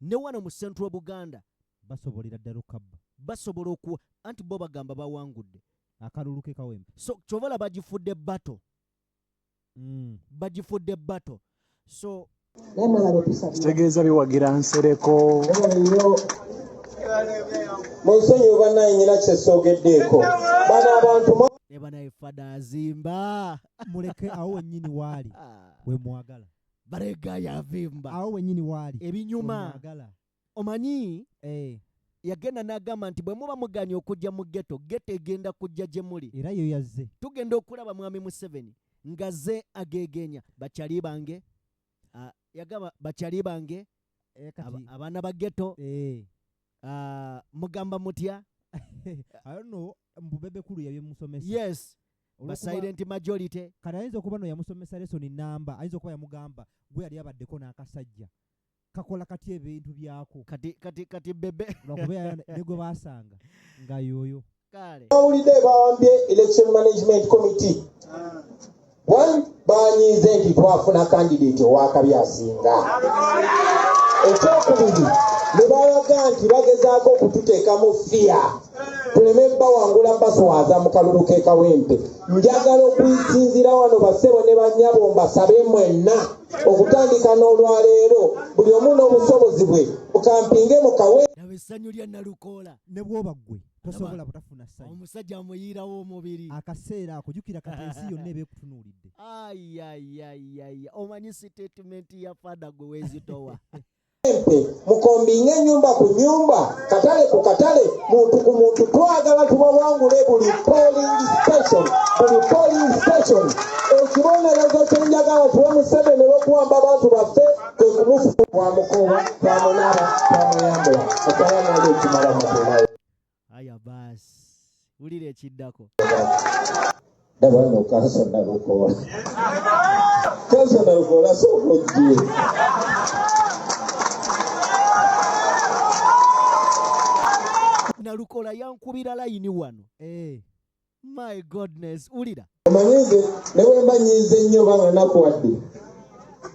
ne wano mu Central Buganda basobolera ddala okukabba. Basobola okuwa, anti bo bagamba bawangudde akalulu k'e Kawempe. So kyova olaba bagifudde battle. Bagifudde battle. So Naye mwebale tusabira. Kitegeeza biwagira Nsereko. Munsonyiwe bannaye, nyina kye soogeddeeko. Bano abantu ne banaye fada azimba. Muleke awo wennyini waali we mwagala. Barega yavimba. Awo wennyini waali ebinyuma. We mwagala. Omanyi yagenda n'agamba nti bwe muba muganye okujja mu ghetto, ghetto egenda kujja gye muli. Era yo yazze. Tugenda okulaba mwami Museveni ngaze ageegenya bakyali bange. Yagamba bakyali bange, Kati abaana ba ghetto. Mugamba mutya? I don't know, mbu Bebe Cool yabimusomesa. Yes. Olwokuba Ba silent majority. Kati ayinza okuba no yamusomesa lesson namba, ayinza okuba yamugamba gwe yali abaddeko n'akasajja kakola kati ebintu byako. Kati Bebe. Lwakuba ne gwe baasanga nga yoyo. Kale. Bawulidde bawambye Election Management Committee. One, banyiize nti twafuna candidate ow'akabi asinga. Ekyokubiri, ne balaga nti bagezaako okututeekamu fear tuleme bawangula baswaza mu kalulu k'e Kawempe. Njagala okusinziira wano bassebo ne bannyabo mbasabe mwenna okutandika n'olwaleero buli omu n'obusobozi bwe mukampinge mu Kawempe. Laba essanyu lya Nalukoola. Ne bw'oba ggwe tosobola butafuna ssanyu. Omusajja amuyiirawo omubiri. Akaseera ako jjukira kati ensi yonna eba ekutunuulidde. Ai, ai, ai, ai. Omanyi sitatimenti ya fada gwe weezitowa. Mukombinge ennyumba ku nnyumba, katale ku katale, muntu ku muntu, twagala tubawangule buli polling station, buli polling station. Ekibonerezo kye njagala tuwe Museveni olw'okuwamba abantu baffe kwe kumufuka. Twamukoba, twamunaaba, twamuyambula. Assalamu alaikum warahmatullahi. Aya baasi, wulira ekiddako. Ndaba nno Kanso Nalukoola. Kanso Nalukoola, sooka ojje. Nalukoola yankubira layini wano. My goodness, wulira. Omanyi nze ne bwe mba nnyiize nnyo oba nga nakuwadde,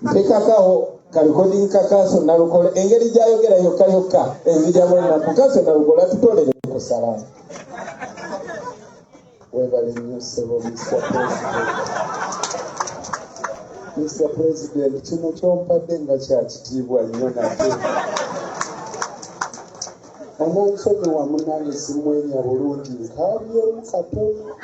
nteekako ka recording ka Kanso Nalukoola, engeri gy'ayogera yokka yokka enzigyamu ennaku. Kanso Nalukoola, tutolere ku salaamu. Weebale nnyo ssebo Mr. President. Mr. President, kino ky'ompadde nga kya kitiibwa nnyo nate. Onansonyiwa munnange simwenya bulungi, nkaabyemu katono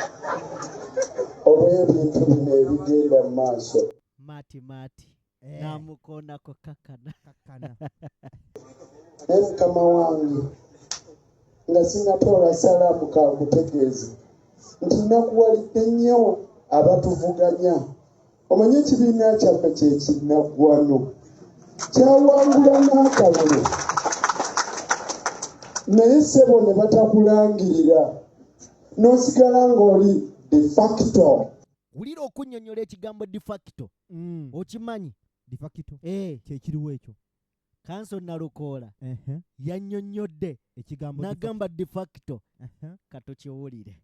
olw'ebintu bino ebigenda mu maaso. Mati mati. N'amukoonako kakana. Kakana. Naye mukama wange nga sinnatoola salaamu kankutegeeze nti nakuwalidde nnyo abatuvuganya. Omanyi ekibiina kyaffe kye kinnaggwano kyawangula n'akalulu. Naye ssebo ne batakulangirira n'osigala ng'oli de facto. Wulira okunnyonnyola ekigambo de facto. Okimanyi? De facto. Eh. Kyekiriwo ekyo. Kanso Nalukoola yannyonnyodde ekigambo n'agamba de facto. Katukiwulire.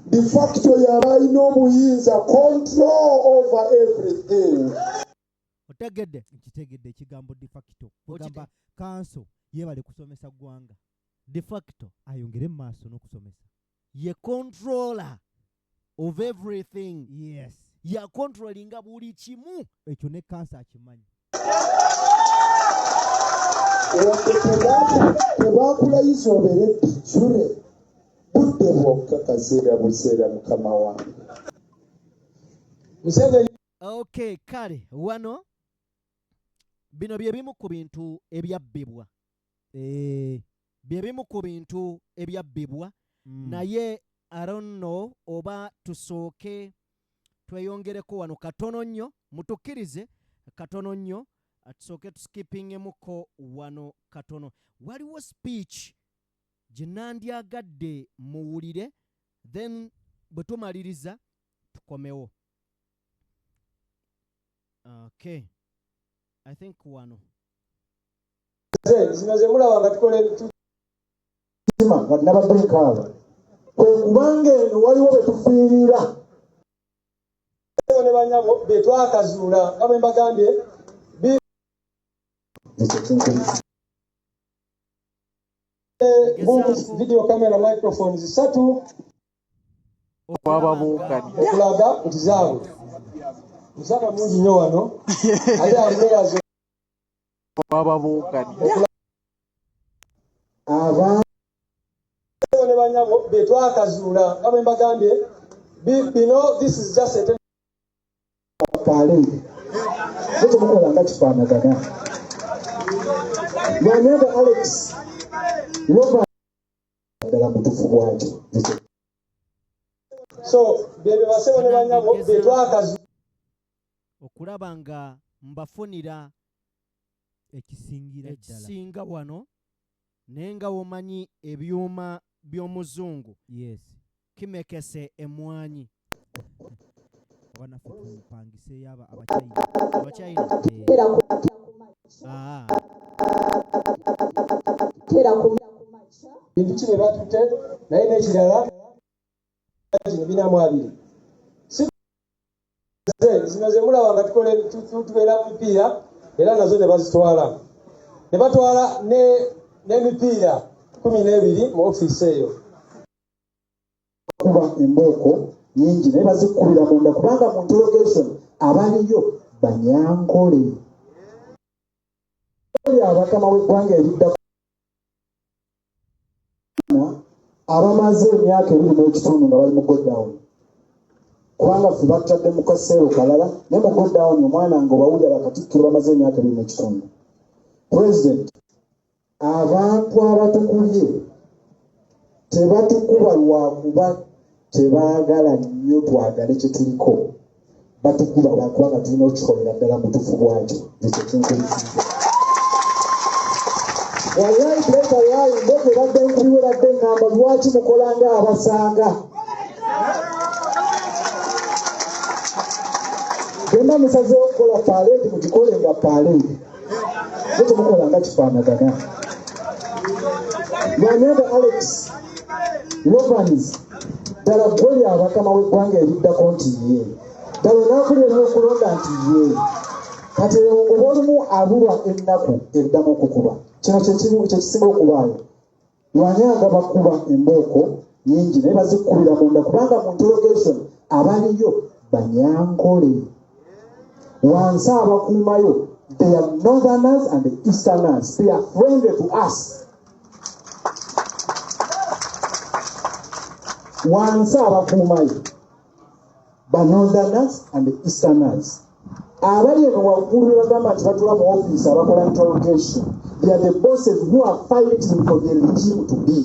De facto yaba alina obuyinza, control over everything. Otegedde? Nkitegedde ekigambo de facto. Kugamba kanso yeebale kusomesa ggwanga. De facto. Ayongere mu maaso n'okusomesa. Ye controller of everything. Yes. Ya controllinga buli kimu. Ekyo ne kanso akimanyi. Wadde tebakulayiza obeere de jure, budde bwokka kaseera buseera mukama wange. Museveni. Okay, kale wano bino bye bimu ku bintu ebyabbibwa. Bye bimu ku bintu ebyabbibwa. Naye I don't know oba tusooke tweyongereko wano katono nnyo, mutukkirize katono nnyo, tusooke tuskipingemuko wano katono. Waliwo speech gye nandyagadde muwulire, then bwe tumaliriza tukomewo. Okay, I think wano. Zino ze mulaba nga tukola nga nabadde nkaaba kwe kubanga eno waliwo be tufiirira. Ne banyabo be twakazuula nga bwe mbagambye. Ekyo kinkuliza. Video camera microphones 3 okulaga nti zaabwe. Musaba mungi nnyo wano. Ate amwebaze. Aba ne banyabo be twakazuula nga bwe mbagambye. Bino, this is just a Pale. Ekyo mukola nga kifaanagana. Lwanyanga Alex Roba ddala mutuufu bw'atyo. So byebyo basebo ne banyabo be twakazuula. Okulaba nga mbafunira ekisingira ddala. Ekisinga wano, naye nga womanyi ebyuma by'omuzungu. Yes. Kimekese emwanyi. Oba naffe tupangiseeyo Abachina. Abachina. Ah. Bintu ki bye batutte, naye n'ekirala 42. Si zino ze mulaba nga tukola tubeera mu mipiira, era nazo ne bazitwala. Ne batwala n'emipiira 12 mu ofiisi eyo. Kuba embooko nyingi naye bazikubira munda kubanga mu interrogation abaliyo Banyankole. Oli abakama w'eggwanga eriddako abamaze emyaka 2.5 nga bali mu godown. Kubanga ffe batutadde mu kaseero kalala, naye mu godown omwana nga obawulira bakatikkiro bamaze emyaka 2.5. President, abantu abatukubye tebatukuba lwakuba tebaagala nnyo twagale kye tuliko. Batukuba lwakubanga tulina okukikolera ddala mutuufu bw'atyo. Ekyo kinkuliza. Wallahi tewalayi mboko ebadde nkubiwe badde ŋŋamba lwaki mukola nga abasaaga. Byonna musazeewo okukola parade mugikole nga parade. Naye temukola nga kifaanagana. Lwanyanga Alex Robans ddala ggwe lya bakama w'eggwanga eriddako nti ye. Ddala onaakulira n'okulonda nti ye. Kati ngoba olumu abulwa ennaku eddamu okukuba. Kino kye kisinga okubaayo. Lwanyanga bakuba embooko nyingi naye bazikubira munda kubanga mu interrogation abaliyo Banyankole. Wansi abakuumayo, they are northerners and the easterners. They are friendly to us. Wansi abakuumayo, ba northerners and the easterners. Abali eno waggulu be bagamba nti batula mu office abakola interrogation. They are the bosses who are fighting for the regime to be.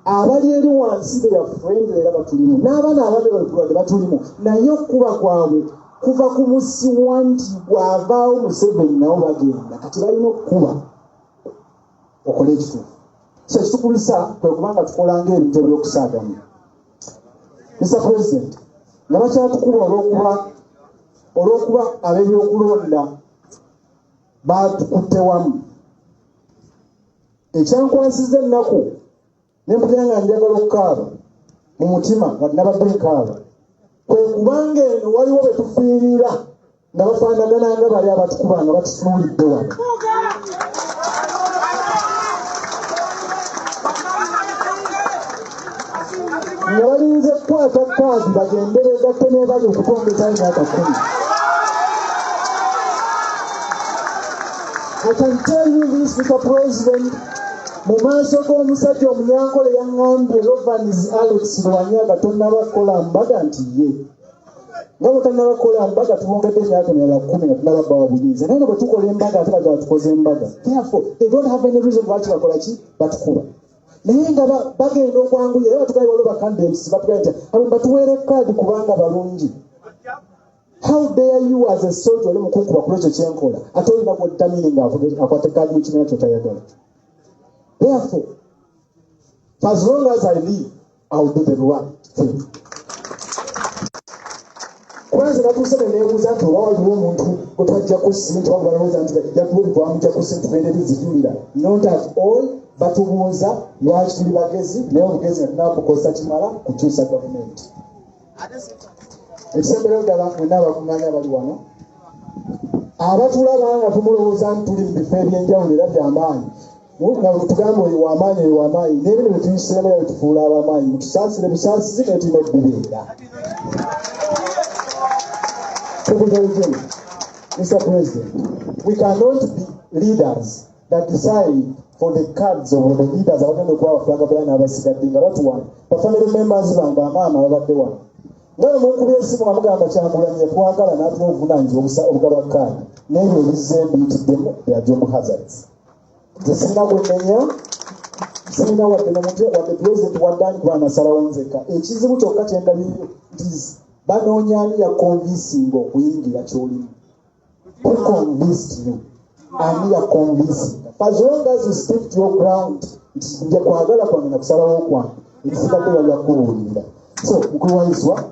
Abali eri wansi they are friendly era batulimu. N'abaana ababe balwadde batulimu. Naye okukuba kwabwe kuva ku musiwa nti bw'avaawo Museveni nabo bagenda. Kati balina okukuba. Okole ekituufu. So ekitukubisa kwe kuba nga tukola ng'ebintu eby'okusaaganya. Mr President, nga bakyatukuba olw'okuba olw'okuba ab'ebyokulonda baatukutte wamu. Ekyankwasizza ennaku ne mpulira nga njagala okukaaba mu mutima nga nabadde nkaaba kwe kubanga eno waliwo be tufiirira nga bafaanagana nga bali abatukuba nga batutunuulidde wano. Nga balinze kukwata kaadi bagende beegatte n'ebali okutwongezayo emyaka 10. I can tell you this, Mr. President, mu maaso g'omusajja Omunyankole yaŋŋambye Rovanis Alex Lwanyaga tonnaba kukola mbaga nti ye. Nga bwe tannaba kukola mbaga tubongedde emyaka emirala 10 nga tonnaba bawa buyinza. Naye bwe tukola embaga ate bagala tukoze embaga. Therefore, they don't have any reason lwaki bakola ki? Batukuba. Naye nga bagenda okwanguya era batugambye waliwo ba candidates batugambye nti abo batuweere kaadi kubanga balungi. How dare you as a soldier oli mukunkuba ku lwekyo kyenkola ate olina gw'odetermining nga akwata kaadi y'ekibiina ky'otayagala. Therefore, for as long as I live, I will do the right thing. Kuba nze natuuse ne neebuuza nti oba waliwo omuntu gwe twajja ku ssente oba balowooza nti bajja kuba twamujja ku ssente tugende tuzijulira. Not at all, batubuuza lwaki tuli bagezi naye obugezi nga tunabukozesa kimala kukyusa gavumenti. Ekisemberayo ddala mwenna abakuŋŋaanya abali wano abatulaba nga tumulowooza nti tuli mu bifo eby'enjawulo era by'amaanyi nga tugamba oyo w'amaanyi oyo w'amaanyi n'ebino bye tuyiseemu era bitufuula ab'amaanyi mutusaasire busaasizi naye tulina okubibeera. Secretary General, Mr. President, we cannot be leaders that decide for the cards of the leaders abagenda okuba abafulaga beera n'abasigadde nga batuwano ba family members bange amaama babadde wano nga bwe mukubye esimu nga mugamba Kyagulanyi yatwagala n'atuwa obuvunaanyizibwa obugaba kaadi n'ebyo ebizze mbiyitiddemu bya job hazards. Nze sirina gwe nnenya, sirina wadde nomuntu wadde pulezidenti wadde ani kuba nasalawo nzekka. Ekizibu kyokka kye ndabyeyo nti banoonya ani yakonvinsinga okuyingira ky'olimu. Who convinced you? Ani yakonvinsinga? For as long as you stick to your ground nti nja kwagala kwange na kusalawo kwange, ebisigadde bajja kukubuulirira. So mukulu wa Iswa,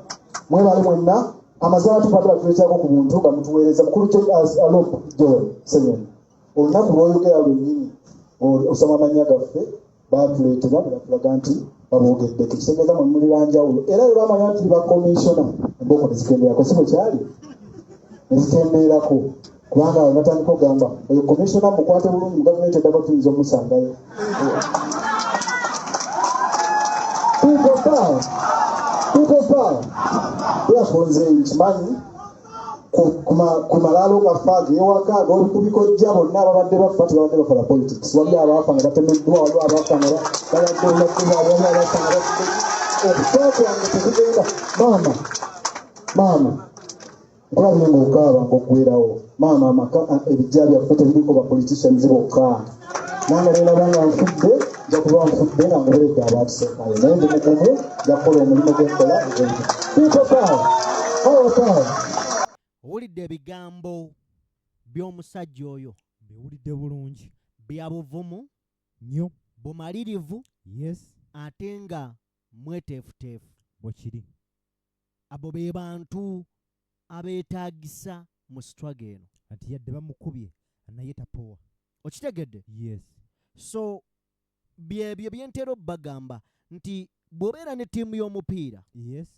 mwebale mwenna amazima tubadde batuleetako ku buntu nga mutuweereza. Mukulu Alop Joel Ssenyonyi, olunaku lw'oyogera lwennyini osoma amannya gaffe baatuleetera ne batulaga nti baboogeddeko, ekitegeeza mwe muli banjawulo. Era bwe bamanya nti tuli ba commissioner, embooko ne zikendeerako, si bwe kyali? Ne zikendeerako kubanga bwe batandika okugamba oyo commissioner mukwate bulungi mu gavumenti eddako tuyinza omusangayo. People power, people power. Therefore nze nkimanyi ku malaalo gaffe ag'ewaka ag'olukubikojja bonna ababadde bafa tebabadde bakola politics. Waliwo abaafa nga batemeddwa, waliwo abaafa nga balwadde obulwadde bwabwe, waliwo abaafa nga bafudde. Okufa kwange tekugenda. Maama, maama, nkulabye ng'okaaba ng'oggwerawo. Maama, amaka ebijja byaffe tebiriko ba politicians bokka. Nange ne ndaba nga nfudde, nja kuba nfudde nga ngoberedde abaatusookayo. Naye ndi mugumu, nja kukola omulimu gwe nkola. People power, power, power. Owulidde ebigambo by'omusajja oyo? Mbiwulidde bulungi. Bya buvumu nnyo, bumalirivu, yes, ate nga mweteefuteefu. Bwe kiri. Abo be bantu abeetaagisa mu struggle eno. Anti yadde bamukubye naye tapowa. Okitegedde? Yes. So byebyo bye ntera obbagamba nti bw'obeera ne ttiimu y'omupiira, yes,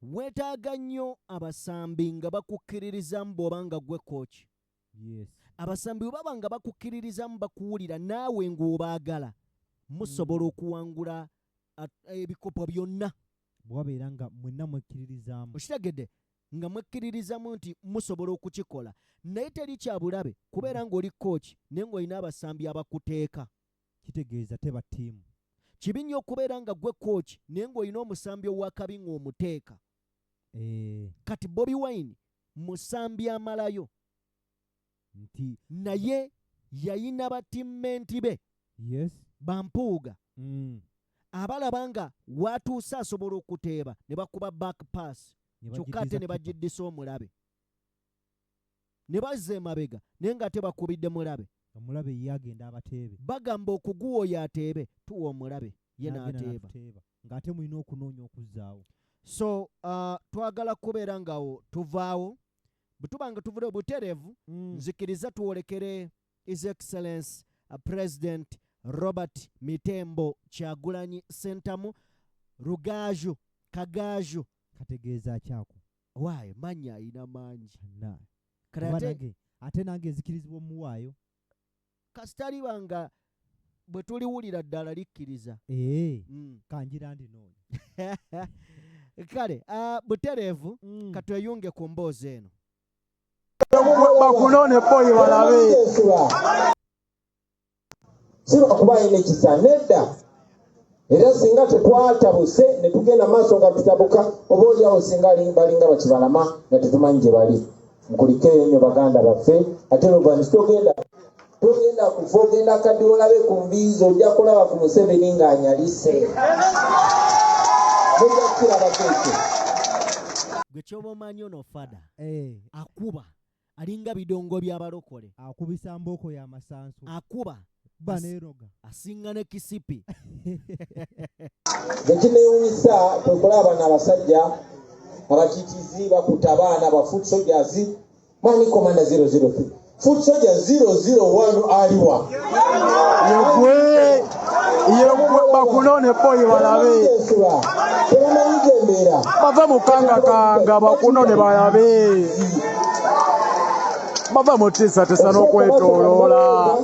weetaaga nnyo abasambi nga bakukkiririzamu bw'oba nga ggwe coach. Yes. Abasambi bwe baba nga bakukkiririzamu, bakuwulira naawe ng'obaagala, musobola okuwangula ebikopo byonna. Bwe wabeera nga mwenna mwekkiririzaamu. Okitegedde? Nga mwekkiririzamu nti musobola okukikola. Naye teri kya bulabe kubeera ng'oli coach naye ng'olina abasambi abakuteeka. Kitegeeza teba ttiimu. Kibi nnyo okubeera nga ggwe coach naye ng'olina omusambi ow'akabi ng'omuteeka. Kati Bobi Wine musambi amalayo. Nti naye yayina batimmenti be. Yes. Bampuuga. Abalaba nga watuuse asobola okuteeba ne bakuba back pass. Ne Kyokka ate bagiddiza ne keeper. bagiddisa omulabe. Ne bazza emabega naye ng'ate bakubidde mulabe. Omulabe ye agenda abateebe. Bagamba okuguwa oyo ateebe, tuwa omulabe ye N'agenda n'ateeba. n'atuteeba. Ng'ate mulina okunoonya okuzzaawo. So twagala kubeera ngaawo tuvaawo bwe tuba nga tuvudde butereevu. Nzikiriza tuwolekere His Excellence President Robert Mitembo Kyagulanyi Sentamu Rugaju Kagaju. Kategeeza ki ako? Waayo mannya ayina mangi. Na. Kale Oba ate nange, ate nange nzikirizibwa omuwaayo. Kasita liba nga bwe tuliwulira ddala likkiriza. Kanjira ndinoonya. Kale, butereevu katweyunge ku mboozi eno. Bakunone boyi balabe. Si lwakuba alina ekisa, nedda. Era singa tetwatabuse ne tugenda maaso nga tutabuka, oba oliawo singa balinga bakibalama nga tetumanyi gye bali. Nkulikeeyo nnyo baganda baffe. Ate Rovans, togenda kufa, ogenda kaddi olabe ku mbiizi, ojja kulaba ku Museveni ng'anyalise. Mujja kukirabako ekyo. Gwe ky'oba omanyi ono fada akuba alinga bidongo by'abalokole. Akubisa mbooko ya masanso. Akuba. Kuba neeroga. Asinga ne kisipi. Nze kineewuunyisa kwe kulaba bano abasajja abatiitiizi bakutte abaana ba foot soldiers. Mwani Commander 003. Foot soldier 001 aliwa? Yegwe, yegwe, bakunone boyi balabe. Tebamanyi gy'embeera. Bava mu kangakanga bakunone balabe. Bava mu tiisatiisa n'okwetooloola.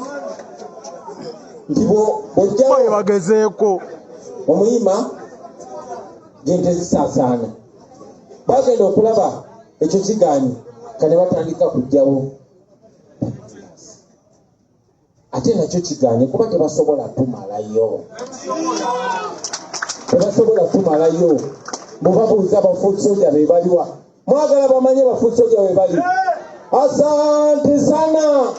Nti bw'ojjawo Boyi bagezeeko. Omuyima gy'ente zisaasaana. Bagenda okulaba ekyo kigaanyi, kane batandika kuggyawo. Ate nakyo kigaanye kuba tebasobola tumalayo. Tebasobola tumalayo. Mubabuuza ba foot soldier be baliwa. Mwagala bamanye ba foot soldier be bali. Asante sana.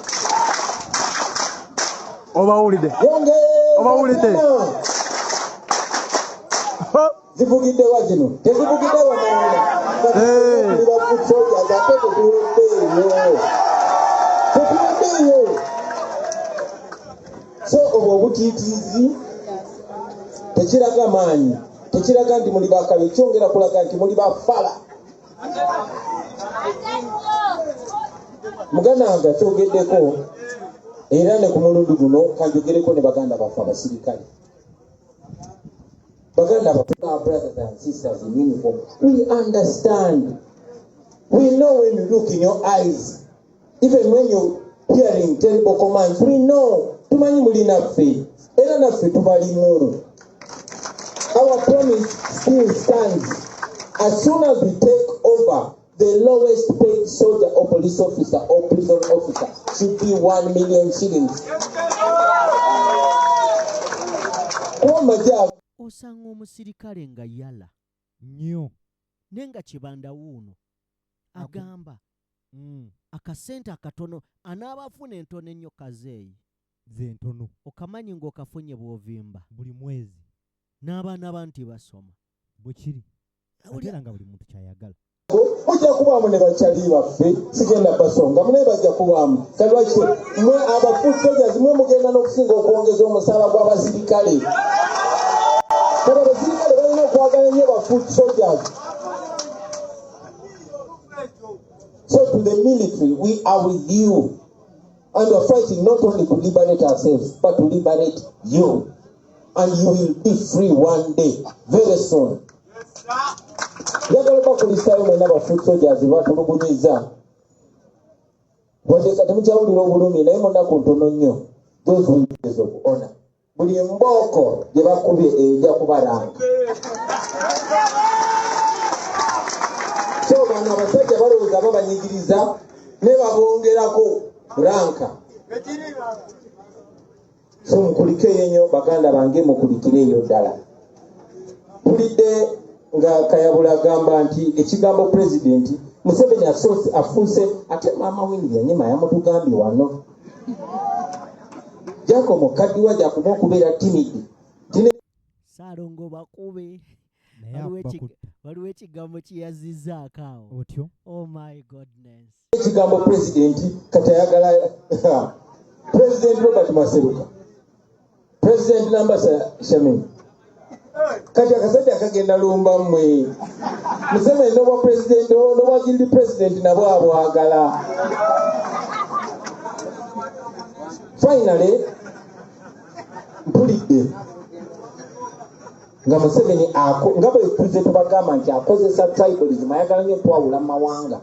Obawulidde. Yongeza Obawulidde. tena. Zivugidde wa zino? Tezivugidde wa mawulire. Ba foot soldiers ate tetuweddeeyo. Tetuweddeeyo. So obwo obutiitiizi tekiraga maanyi, tekiraga nti muli bakabi, kyongera kulaga nti muli bafala. Muganda wange akyogeddeko era ne ku mulundi guno kanjogereko ne baganda baffe abasirikale. Baganda baffe, our brothers and sisters in uniform, we understand. We know when you look in your eyes, even when you're hearing terrible commands, we know. Tumanyi muli naffe, era naffe tubalimu. Our promise still stands. As soon as we take over, the lowest paid soldier or police officer or prison officer should be 1 million shillings. Kuba Osanga omusirikale nga yala nnyo. Naye nga Kibanda wuuno agamba akasente akatono anaaba afuna entono ennyo kazeeyi. Ze ntono. Okamanyi ng'okafunye bw'ovimba. Buli mwezi. N'abaana ba nti basoma. Bwe kiri. Ate era nga buli muntu ky'ayagala. Mujja kubaamu ne bakyali baffe, sigenda basonga, naye bajja kubaamu. Kati lwaki mwe aba foot soldiers mwe mugenda n'okusinga okwongeza omusaala gw'abasirikale? Kati abasirikale balina okwagala nnyo ba foot soldiers. So to the military, we are with you. And we are fighting not only to liberate ourselves, but to liberate you. And you will be free one day, very soon. Njagala bakulisaayo mwenna ba foot soldiers batulugunyizza. Wadde kati mukyawulira obulumi, naye mu nnaku ntono nnyo, those will be days of honor. Buli mbooko gye bakubye ejja kubalanga. So bano abasajja balowooza babanyigiriza ne babongerako ranka. So mukulikeeyo nnyo baganda bange, mukulikireeyo ddala. Mpulidde nga Kayabula agamba nti ekigambo President Museveni afuuse, ate Maama Winnie Byanyima yamutugambye wano. Jacob Mukaddiwa gy'akoma okubeera timid. Ssaalongo bakube. Naye akuba kutta. Waliwo ekigambo kye yazizzaako awo. Otyo? Oh my goodness. Ekigambo President kati ayagala President Robert Maseruka, President Nambasa Shamim. Kati akasajja kagenda lumba mmwe. Museveni n'obwa president n'obwa guild president nabwo abwagala. Finally, mpulidde nga Museveni nga bwe tuze tubagamba nti akozesa tribalism, ayagala nnyo okwawula mu mawanga.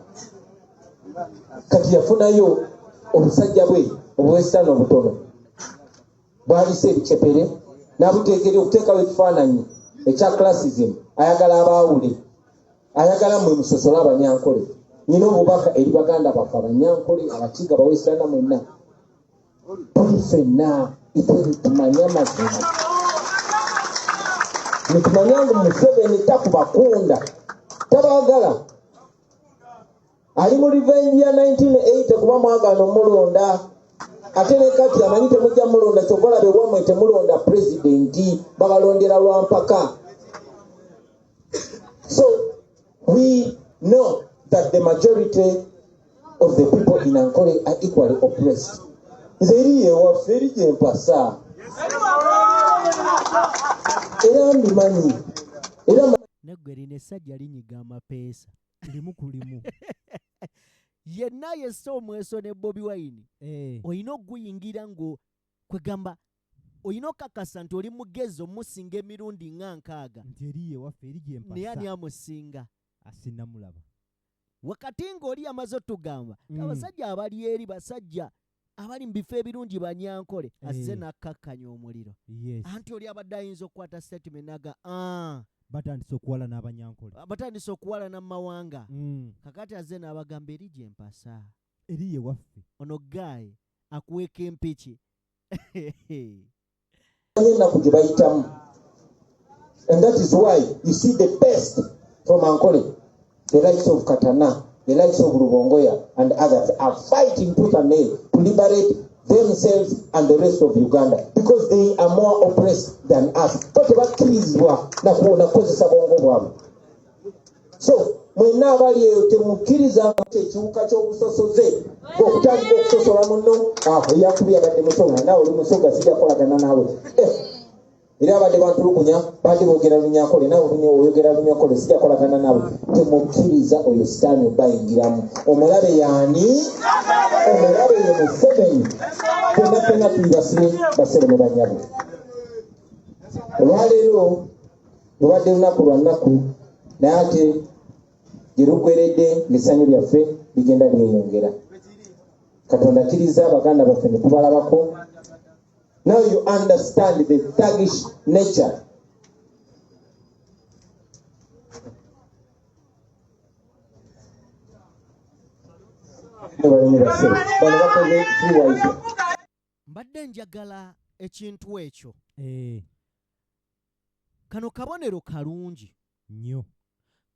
Kati yafunayo obusajja bwe obuwesitaani obutono bwalise ebicepere n'abuteekera okuteekawo ekifaananyi ekya classism. Ayagala abaawule, ayagala mmwe musosole Abanyankole. Nina obubaka eri baganda baffe Abanyankole, Abakiga, Abawesitaana mwenna, tuli ffenna iffe tumanye amazima, netumanya ngu Museveni takubakunda, tabaagala. Ali mu revenge ya 1980 kuba mwagaana omulonda, ate ne kati amanyi temujja mulonda. Kyova olaba ewammwe temulonda pulezidenti, babalondera lwa mpaka. So we know that the majority of the people in Ankole are equally oppressed. Nze eri ewaffe eri gye mpasa, era mbimanyi, era Neggwe lino essajja linyiga amapeesa. Limu ku limu. Yenna yessa omweso ne Bobi Wine, olina okuguyingira ngo kwegamba olina okakasa nti oli mugezi omusinga emirundi nga 60. Nti eri ewaffe eri gye mpasa. Naye ani amusinga? Asinnamulaba. Wakati ng'oli amaze otugamba abasajja abali eri basajja abali mu bifo ebirungi Banyankole, azze n'akkakkanya omuliro. Anti oli abadde ayinza okukwata statement n'aga batandise okuwala n'Abanyankole, batandise okuwalana mu mawanga. Kakati azze n'abagamba eri gye mpasa, eri ewaffe. Ono guy akuweeka empiki. Ennaku gye bayitamu. And that is why you see the best from Ankole, the likes of Katana, the likes of Rubongoya and others are fighting tooth and nail to liberate themselves and the rest of Uganda because they are more oppressed than us. Bo tebakkirizibwa nakukozesa bwongo bwabwe. So mwenna abali eyo temukkiriza ekiwuka ky'obusosoze okutandika okusosola munno. Eyakubye abadde Musoga, naawe oli Musoga, sijja kukolagana naawe. Era abadde bantulugunya, badde boogera Lunyankole, naawe oyogera Lunyankole, sijja kukolagana naawe. Temukkiriza oyo sitaani obayingiramu. Omulabe yaani? Omulabe ye Museveni. Ffenna ffenna tuli basibe, basebe ne bannyabo. Olwaleero lubadde lunaku lwa nnaku, naye ate gye luggweredde ng'essanyu lyaffe ligenda lyeyongera. Katonda akkiriza abaganda baffe ne tubalabako. Now you understand the thuggish nature. Bano bakoze free wifi. Mbadde njagala ekintu ekyo. Kano kabonero kalungi nnyo.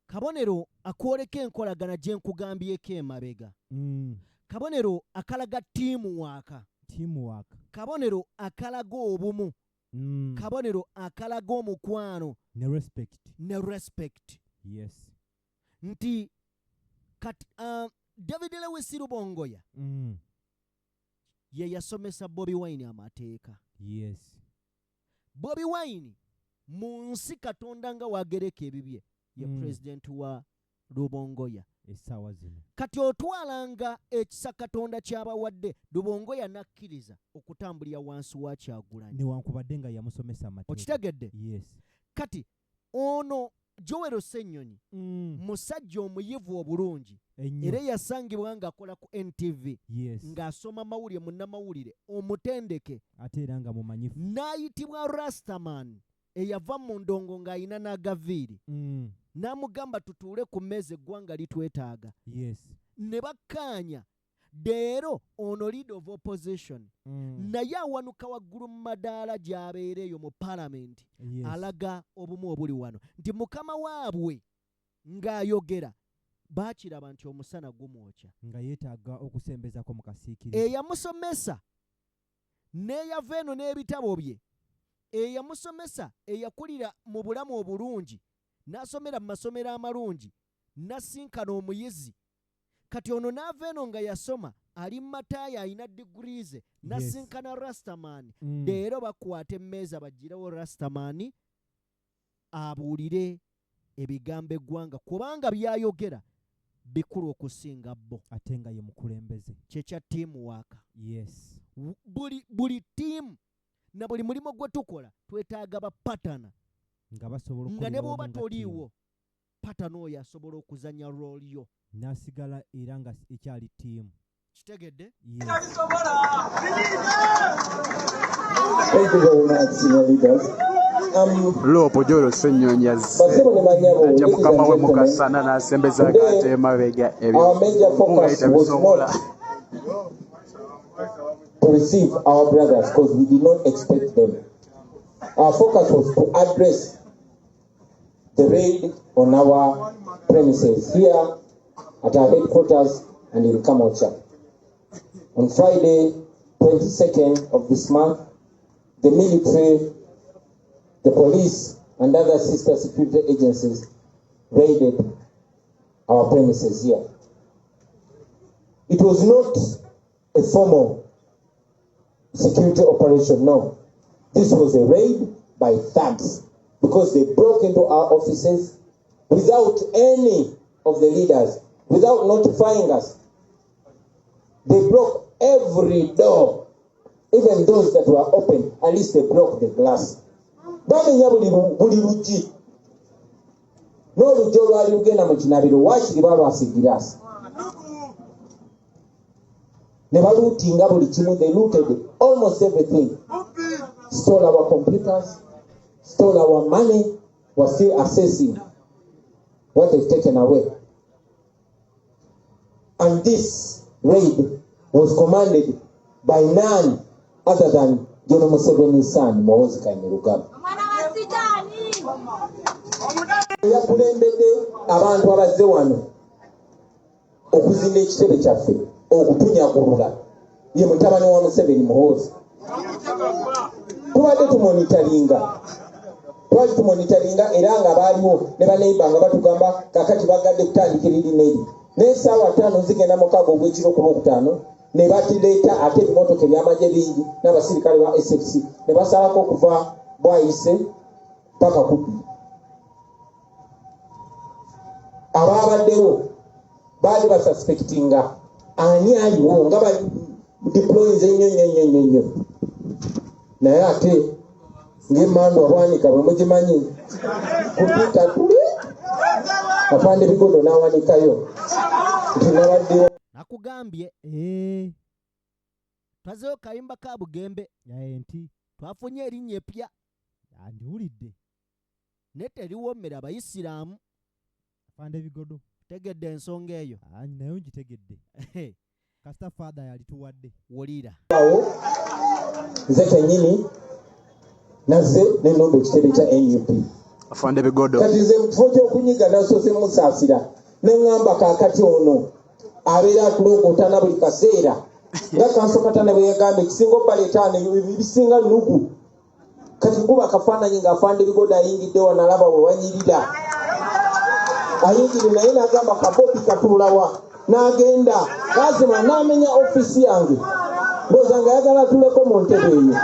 Kabonero akwoleka enkolagana gye nkugambyeko emabega. Kabonero akalaga teamwork. Teamwork. Kabonero akalaga obumu. Kabonero akalaga omukwano. Ne respect. Ne respect. Yes. Nti kati David Lewis Rubongoya ye yasomesa Bobi Wine amateeka. Yes. Bobi Wine mu nsi Katonda nga wagereka ebibye ye president wa Rubongoya essaawa zino. Kati otwalanga ekisa Katonda ky'abawadde, Rubongoya n'akkiriza okutambulira wansi wa Kyagulanyi. Newankubadde nga yamusomesa amateeka. Okitegedde? Yes. Kati ono Joel Ssenyonyi musajja omuyivu obulungi era yasangibwa ng'akola ku NTV ng'asoma mawulire, munnamawulire omutendeke ate era nga mumanyifu, n'ayitibwa Rastaman eyava mu ndongo ng'ayina n'agaviiri n'amugamba tutuule ku mmeeza eggwanga litwetaaga. Ne bakkaanya leero ono leader of opposition naye awanuka waggulu mu madaala gy'abeera eyo mu paalamenti alaga obumu obuli wano nti mukama waabwe ng'ayogera baakiraba nti omusana gumwokya nga yeetaaga okusembezako mu kasiikirize. Eyamusomesa n'eyava eno n'ebitabo bye, eyamusomesa eyakulira mu bulamu obulungi n'asomera mu masomero amalungi n'asinkana omuyizi, kati ono n'ava eno nga yasoma Ali mataaya alina diguri ze nasinkana Rastaman. Leero bakwata emmeeza bagirewo Rastaman abuulire ebigambo eggwanga, kubanga byayogera bikulu okusinga bo. Ate nga ye mukulembeze. Kyekya team work. Buli ttiimu na buli mulimu gwe tukola twetaaga bapatana nga basobola nga ne okukolera bw'oba wamu nga toliiwo, patana oyo asobola okuzanya role yo ttiimu. N'asigala era nga ekyali ttiimu. Kitegedde? Yes. Thank you very much, senior leaders. Loopo gyolwo Ssennyonyi azze Basebo ne bannyabo, ajja ladies mukama and we gentlemen, Mukasana n'asembezaako today ate emabega ebyo our major nga focus was tebisobola. not to receive our brothers because we did not expect them. Our focus was to address the raid on our premises here at our headquarters and in Kamwokya. On Friday, 22nd of this month, the military, the police, and other sister security agencies raided our premises here. It was not a formal security operation, no. This was a raid by thugs because they broke into our offices without any of the leaders, without notifying us. They broke every door, even those that were open, at least they broke the glass. Bamenya buli luggi n'oluggi olwali lugenda mu kinabiro waakiri balwasa egiraasi ne baluutinga buli kimu. They looted almost everything, stole our computers, stole our money. We're still assessing what they've taken away. And this raid was commanded by none other than General Museveni's son, Muhoozi Kainerugaba. Yakulembedde abantu abazze wano okuzinda ekitebe kyaffe okutunyagulula ye mutabani wa Museveni, Muhoozi. Tubadde tumonitaringa, twali tumonitaringa era nga baaliwo ne baneiba nga batugamba kakati bagadde kutandikira eri neri, naye essaawa 5:55 ogw'ekiro ku Lwokutaano ne batuleeta ate ebimotoka ebyamagye bingi n'abasirikale ba SFC ne basalako okuva Bwayise paka Kubbi. Abaabaddewo baali basuspectinga ani aliwo nga badeployinze nnyo nnyo nnyo nnyo nnyo, naye ate ng'emmandwa bwanika bwe mugimanyi kupita tuli afande Bigodo n'awanikayo nti nabaddewo. Nakugambye twazeeyo kayimba ka Bugembe. Nti twafunye erinnya epya. Andiwulidde. Naye teriwoomera Abayisiraamu. Afande Bigodo. Tegedde ensonga eyo? Naye ngitegedde, kasita father yalituwadde. Wulira. Awo nze kennyini nazze nenonda ekitebe kya NUP. Afande Bigodo. Kati nze mu kifo ky'okunyiga nasoose musaasira ne ŋŋamba kaakati ono abeera atulongootana buli kaseera nga kansokatana bwe yagamba ekisinga obbaleetaano ebisinga nnugu. Kati nkuba akafaananyi ng'afande Bigodo ayingidde wano alaba we wanyirira ayingire, naye n'agamba kabobi katuulawa n'agenda lazima n'amenya ofiisi yange, ndowooza nga ayagala atuleko mu ntebe eyo.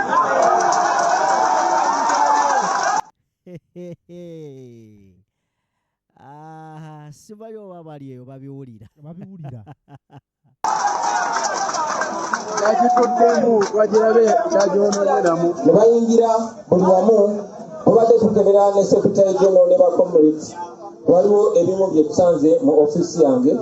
Ah, sibayo oba bali eyo babiwulira. Babiwulira. Kyakituddemu twagirabe kyagyonooneramu. Ne bayingira buli wamu. Tubadde tukebera ne secretary general ne ba comrades, waliwo ebimu bye tusanze mu ofiisi yange.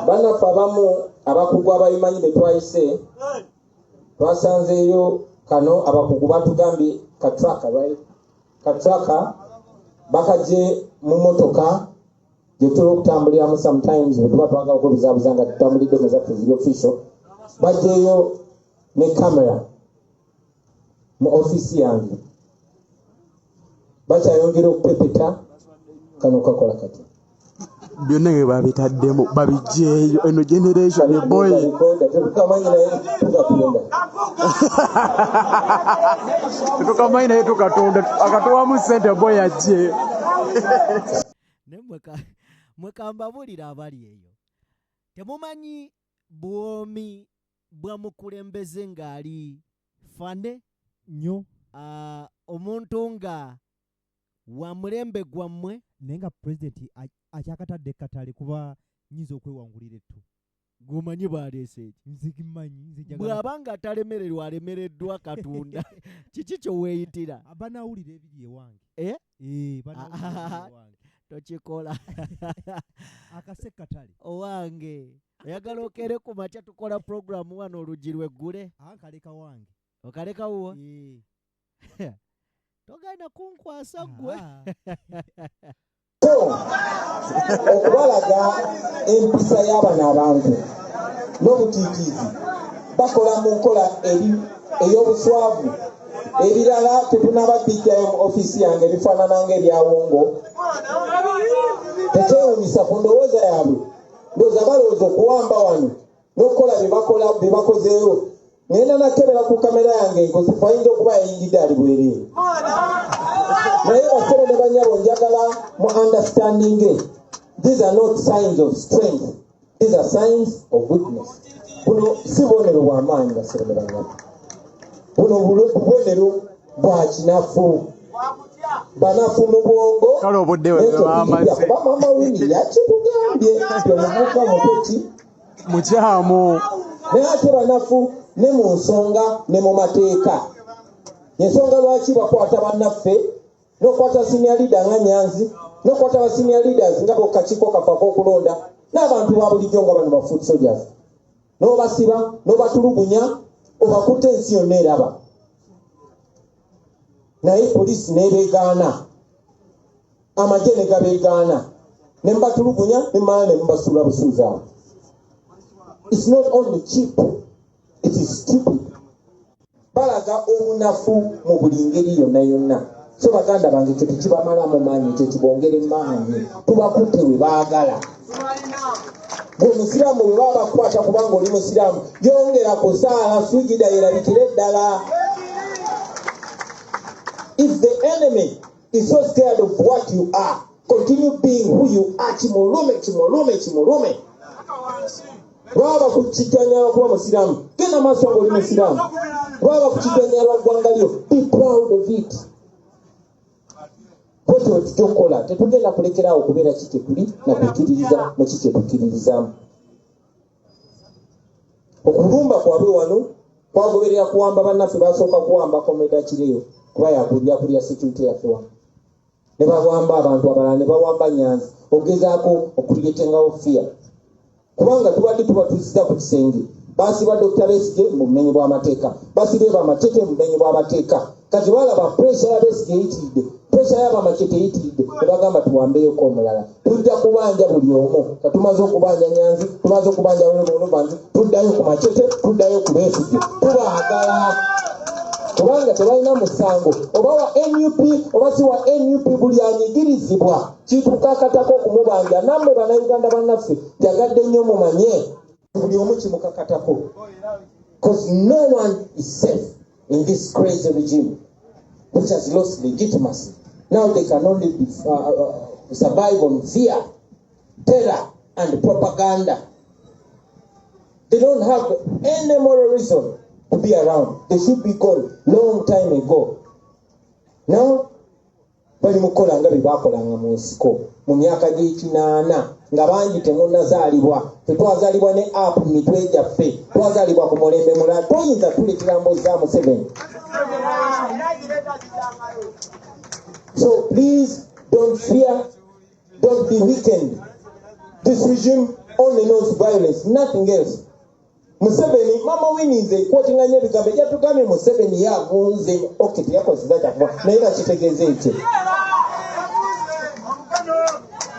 Bannaffe abamu abakugu ababimanyi be twayise twasanzeeyo kano, abakugu batugambye katraka, right? Katraka bakagye mu motoka gye tutera okutambuliramu sometimes bwe tuba twagala okwebuzaabuza nga tutambulidde mu zaffe ziri official. Bagyeyo ne kamera mu ofiisi yange, bakyayongera okupepeta kano kakola kati. Byonna bye babitaddemu babigyeyo eno generation eboyi. Tetukamanyi naye tukatunda. Tetukamanyi naye tukatunda, akatuwamu ssente boy ajje. Naye mwekambabulira abali eyo, temumanyi bwomi bwa mukulembeze ng'ali fane nnyo. Omuntu nga wa mulembe gwammwe. Naye nga pulezidenti akyakatadde ekkatale, kuba nyinza okwewangulira ettu. Gwomanyi bw'aleese eki? Nze gimanyi, nze njagala. Bw'aba nga talemererwa, alemereddwa Katonda, kiki kyoweeyitira? Banawulira ebiri ewange. Eh? Eh, banawulira ebiri ewange. Tokikola. Akase katale. Owange, oyagala okere ku makya tukola puroguramu wano oluggi lweggule? Nkaleka wange. Okaleka wuwo? Eh. Togenda kunkwasa ggwe. So okubalaga empisa y'abano abantu n'obutiitiizi, bakola mu nkola eri ey'obuswavu. Ebirala tetunaba bijjayo mu ofiisi yange, ebifaanana ng'ebyawongo. Tekyewuunyisa ku ndowooza yaabwe, ndowooza balowooza okuwamba wano n'okukola bye bakola bye bakozeewo. Ngenda nakebera ku kamera yange, nkosefu ayinza okuba yayingidde ali bwereere. Naye bassebo ne bannyabo, njagala mu understanding, these are not signs of strength, these are signs of weakness. Buno si bubonero bw'amaanyi, bassebo ne bannyabo, buno bubonero bwa kinafu, banafu mu bwongo. Kale obudde bwe N'ekyo bamaze. kijja kuba Mama Winnie yakitugambye nti omuvubuka muto ki mukyamu. Naye ate banafu ne mu nsonga ne mu mateeka. Ensonga lwaki bakwata bannaffe n'okwata senior leader nga Nyanzi, n'okwata ba senior leaders nga bokakiiko kaffe ak'okulonda n'abantu ba bulijjo nga bano ba foot soldiers, n'obasiba n'obatulugunya, obakutte ensi yonna eraba, naye poliisi n'ebeegaana, amagye ne gabeegaana, ne mubatulugunya ne mumala ne mubasuula busuuzi awo. It's not only cheap, it is stupid. Balaga obunafu mu buli ngeri yonna yonna. So baganda bange, ekyo tekibamalamu maanyi, ekyo kibongere maanyi. Tubakutte we baagala. Gwe omusiraamu, bwe baba bakukwata kubanga oli musiraamu, yongera kusaala sujida yerabikire ddala. If the enemy is so scared of what you are, continue being who you are. Kimulume, kimulume, kimulume. Baba bakukijjanya kuba musiraamu, genda maaso nga oli musiraamu. Baba bakukijjanya lwa ggwanga lyo, be proud of it. Bwetyo tujja okukola, tetugenda kulekeraawo okubeera ki kyetuli na kukkiririza mu ki kyetukkiririzaamu. Okulumba kwabwe wano kwagoberera kuwamba bannaffe. Basooka kuwamba Comrade Akireyo kuba yakulya security yaffe wano, ne bawamba abantu abalala, ne bawamba Nyanzi, okugezaako okutuletengawo fear, kubanga tubadde tubatuusiza ku kisenge. Basiba Dr. Besigye mu bumenyi bw'amateeka, basibye Bamachete mu bumenyi bw'amateeka. Kati balaba pressure ya Besigye eyitiridde, pressure y'Abamachete eyitiridde, ne bagamba tuwambeyoko omulala. Tujja kubanja buli omu. Katumaze okubanja Nyanzi, tumaze okubanja Rovanzi, tuddayo ku Machete, tuddayo ku Besigye. Tubaagala kubanga tebalina musango, oba wa NUP oba si wa NUP, buli anyigirizibwa kitukakatako okumubanja. Nammwe Bannayuganda bannaffe, njagadde nnyo mumanye buli omu kimukakatako, because no one is safe in this crazy regime which has lost legitimacy. Now they can only survive on fear, terror and propaganda. They don't have any moral reason to be around. They should be gone long time ago. Now bali mukukola nga bye bakolanga mu nsiko mu myaka gy'ekinaana nga bangi temunnazaalibwa. Tetwazaalibwa ne app mu mitwe gyaffe, twazaalibwa ku mulembe mulala. Toyinza tuleetera mboozi za Museveni. So please don't fear, don't be weakened. This regime only knows violence, nothing else. Museveni, Mama Winnie nze quotinganya ebigambo yatugambye Museveni yavunze. Okay, teyakozesa kyakuba, naye nakitegeeza ekyo.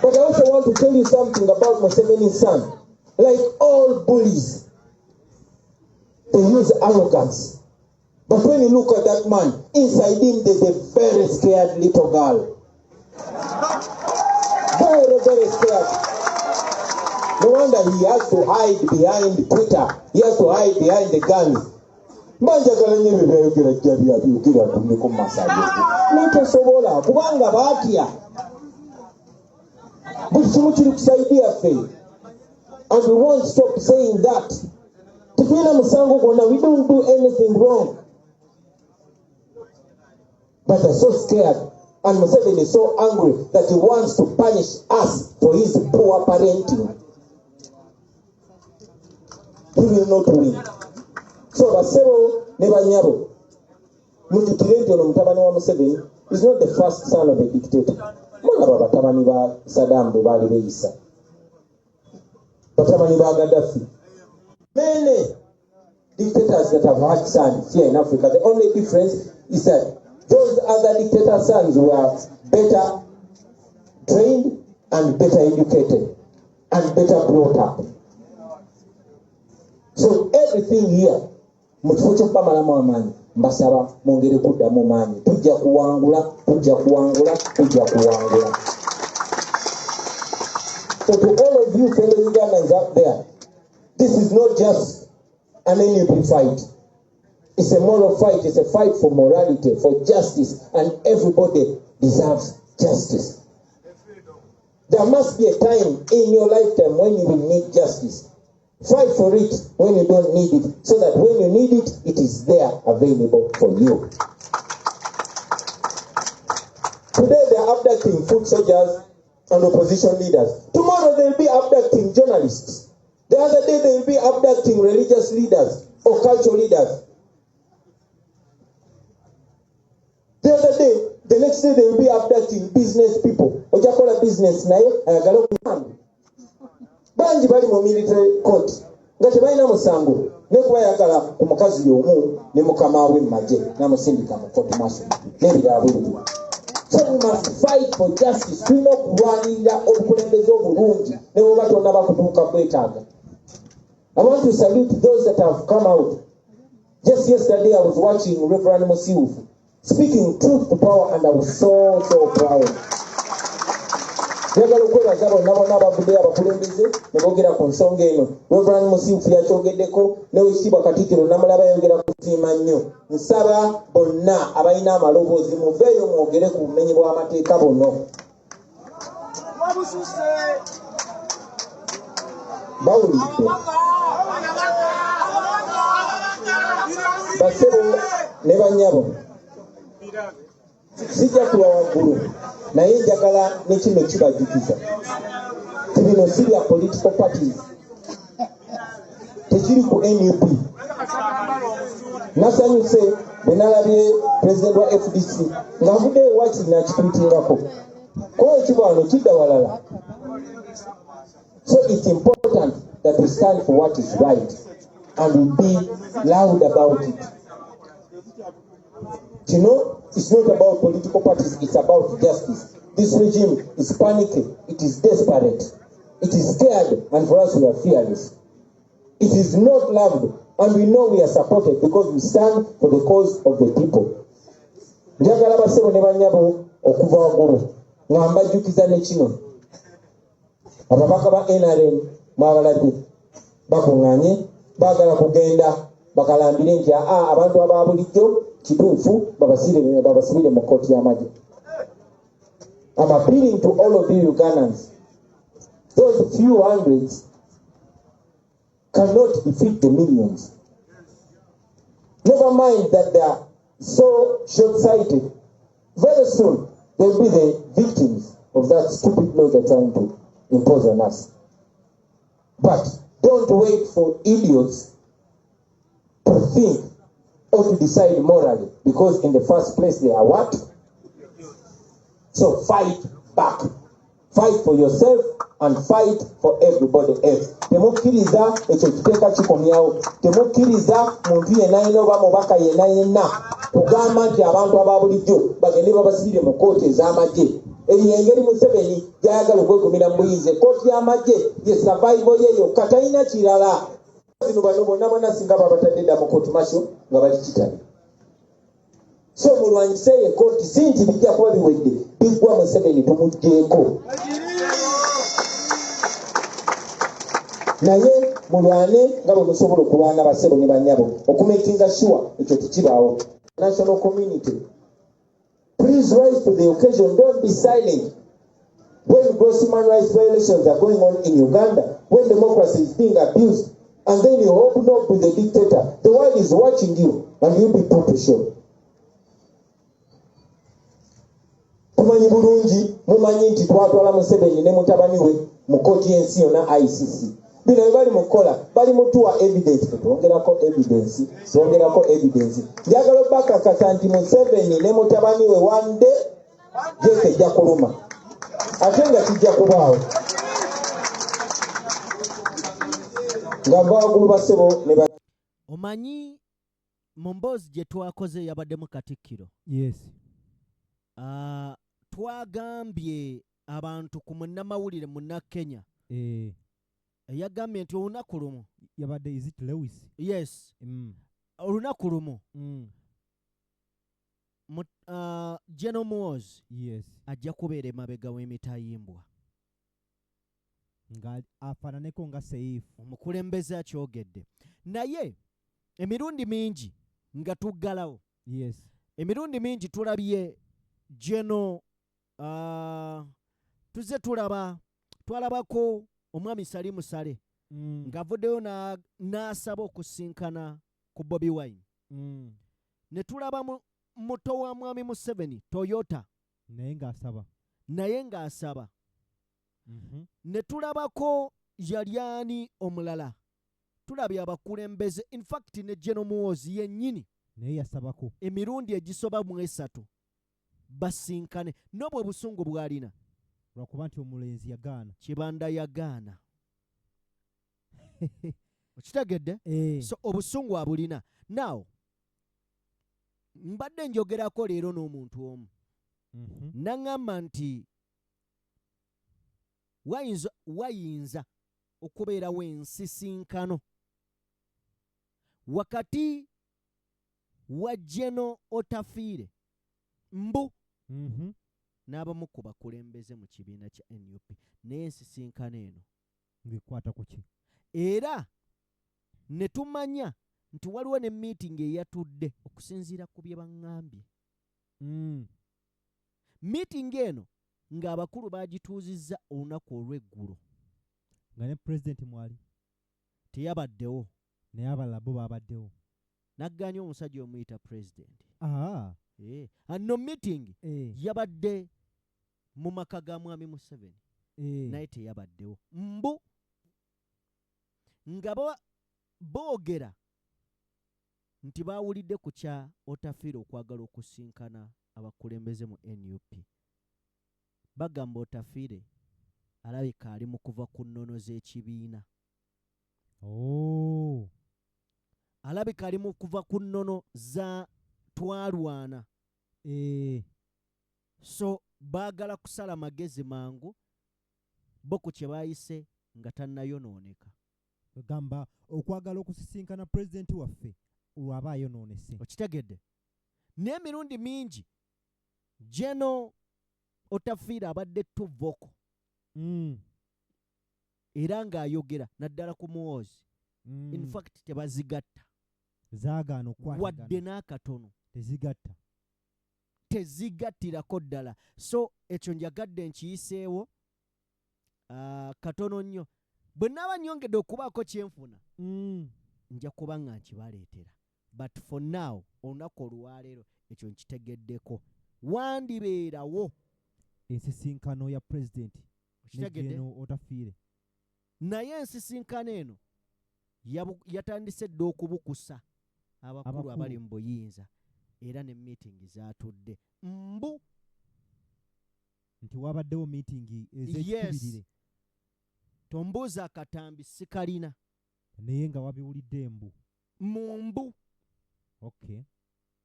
But I also want to tell you something about Museveni's son. Like all bullies, they use arrogance. But when you look at that man, inside him there's a very scared little girl. Very, very scared. No wonder he has to hide behind Twitter. He has to hide behind the guns. Banjagala nnyo ebyo byayogera, jja byayogera tumeko mu maaso ago. Naye tosobola kubanga baatya. Buli kimu kiri ku side yaffe, and we won't stop saying that. Tetulina musango gwonna. We don't do anything wrong, but they're so scared, and Museveni is so angry that he wants to punish us for his poor parenting. He will not win. So basebo ne banyabo, mujjukire nti ono mutabani wa Museveni is not the first son of a dictator. Mulaba batabani ba Saddam bwe baali beeyisa, batabani ba Gaddafi, many dictators that have had sons here in Africa. The only difference is that those other dictator sons were better trained and better educated and better brought up. So everything here, mu kifo ky'okubamalamu amaanyi, mbasaba mwongere kuddamu maanyi. Tujja kuwangula, tujja kuwangula, tujja kuwangula. So to all of you fellow Ugandans out there, this is not just an NUP fight. It's a moral fight. It's a fight for morality, for justice, and everybody deserves justice. There must be a time in your lifetime when you will need justice. Fight for it when you don't need it, so that when you need it, it is there available for you. Today they are abducting foot soldiers and opposition leaders. Tomorrow they'll be abducting journalists. The other day they'll be abducting religious leaders or cultural leaders. The other day, the next day they will be abducting business people. Ojja kukola business naye ayagala okuyamba. Bangi bali mu military court nga tebalina musango, naye kuba yagala ku mukazi y'omu ne mukama we mu magye n'amusindika mu court martial n'ebirala bwe bityo. So we must fight for justice. Tulina okulwanirira obukulembeze obulungi ne bw'oba tonnaba kutuuka kwetaaga. I want to salute those that have come out. Just yesterday I was watching Reverend Musiwufu speaking truth to power, and I was so, so proud. Njagala okwebaza bonna bonna abavuddeyo abakulembeze ne boogera ku nsonga eno. Reverend Musiwufu yakyogeddeko, ne Oweekitiibwa Katikkiro namulaba ayogera kusiima nnyo. Nsaba bonna abalina amaloboozi muveeyo mwogere ku bumenyi bw'amateeka buno. Bawulidde. Basebo ne bannyabo, sijja kulwa waggulu, naye njagala ne kino kibajjukiza ti bino si bya political parties, tekiri ku NUP. Nasanyuse bwe nalabye president wa FDC ng'avuddeyo wakiri n'akitwitingako, ko ekibwano kidda walala. So it's important that we stand for what is right and we be loud about it. It's not about political parties, it's about justice. This regime is panicky, it is desperate, it is scared, and for us we are fearless. It is not loved, and we know we are supported because we stand for the cause of the people. Njagala basebo ne bannyabo okuva waggulu nga mbajjukiza ne kino. Ababaka ba NRM mwabalabye bakuŋŋaanye, baagala kugenda bakalambire nti aa abantu aba bulijjo kituufu babasibire mu kkooti y'amagye. I'm appealing to all of you Ugandans. Those few hundreds cannot defeat the millions. Never mind that they are so short-sighted. Very soon, they'll be the victims of that stupid law they're trying to impose on us. But don't wait for idiots to think or to decide morally, because in the first place they are what? So fight back. Fight for yourself and fight for everybody else. Temukkiriza ekyo kiteeka kikomyawo. Temukkiriza muntu yenna yenna oba mubaka yenna yenna kugamba nti abantu aba bulijjo bagende babasibire mu kkooti ez'amagye. Eyo engeri Museveni gy'ayagala okwegumira mu buyinza. Ekkooti y'amagye ye survival ye yokka, talina kirala. Bino bano bonna bonna singa babatadde dda mu court martial nga bali kitabi. So mulwanyiseeyo ekkooti, si nti bijja kuba biwedde, biggwa Museveni tumuggyeeko. Naye mulwane nga bwe musobola okulwana basebo ne bannyabo okumakinga sure ekyo tekibaawo. National community, please rise to the occasion. Don't be silent. When gross human rights violations are going on in Uganda, when democracy is being abused, and then you hobnob with the dictator, the world is watching you, and you'll be put to shame. Tumanyi bulungi, mumanyi nti twatwala Museveni ne mutabani we mu kkooti y'ensi yonna ICC. Bino bye bali mu kukola, bali mu tuwa evidence, twongerako evidence, twongerako evidence. Njagala obakakasa nti Museveni ne mutabani we one day jeke ejja kuluma, ate nga kijja kubaawo. Nga nva waggulu bassebo ne ba Omanyi mu mboozi gye twakoze yabaddemu Katikkiro. Yes. Twagambye abantu ku munnamawulire Munnakenya. Eyagambye nti olunaku lumu. Yabadde, is it Lewis? Yes. Olunaku lumu. General Muhoozi. Yes. Ajja kubeera emabega w'emitayimbwa. Nga afaananeko nga Seif. Omukulembeze akyogedde. Naye emirundi mingi nga tuggalawo. Yes. Emirundi mingi tulabye General, tuzze tulaba, twalabako omwami Salim Saleh ng'avuddeyo n'asaba okusinkana ku Bobi Wine. Ne tulaba muto wa mwami Museveni Toyota naye ng'asaba. Naye ng'asaba. Ne tulabako yali ani omulala, tulabye abakulembeze, in fact ne General Muhoozi yennyini naye yasabako emirundi egisoba mu 3 basinkane, n'obwo obusungu bw'alina lwakuba nti omulenzi yagaana. Kibanda yagaana. Okitegedde? So obusungu abulina. Now mbadde njogerako leero n'omuntu omu, naŋŋamba nti wayinza okubeerawo ensisinkano wakati wa General Otafiire mbu n'abamu ku bakulembeze mu kibiina kya NUP, naye ensisinkano eno ng'ekwata ku ki? Era ne tumanya nti waliwo ne meeting eyatudde okusinziira ku bye baŋŋambye. Meeting eno ng'abakulu baagituuzizza olunaku olw'eggulo. Nga ne pulezidenti mwali? Teyabaddewo. Naye abalala bo baabaddewo. Naggaanye omusajja omuyita pulezidenti. Ano meeting yabadde mu maka ga mwami Museveni. Naye teyabaddewo. Mbu nga boogera nti baawulidde ku kya Otafiire okwagala okusinkana abakulembeze mu NUP. Bagamba Otafiire alabika ali mu kuva ku nnono z'ekibiina. Alabika ali mu kuva ku nnono za twalwana. So baagala kusala magezi mangu bo ku kye baayise nga tannayonooneka. Gamba okwagala okusisinkana pulezidenti waffe olw'aba ayonoonese. Okitegedde? N'emirundi mingi General Otafiire abadde tuvoko. Era ng'ayogera naddala ku Muhoozi. In fact tebazigatta. Zaagaana okukwatagana. Wadde n'akatono. Tezigatta. Tezigattirako ddala. So ekyo njagadde nkiyiseewo, katono nnyo. Bwe nnaaba nnyongedde okubaako kye nfuna, nja kuba nga nkibaleetera. But for now, olunaku olwaleero ekyo nkitegeddeko. Wandibeerawo ensisinkano ya pulezidenti ne Okitegedde? General Otafiire. Naye ensisinkano eno yatandise dda okubukusa abakulu Abakulu. abali mu buyinza, era ne meeting zaatudde. Mbu nti wabaddewo meeting ez'ekikubirire. Yes. Tombuuza akatambi sikalina. Naye nga wabiwulidde mbu. Mu mbu.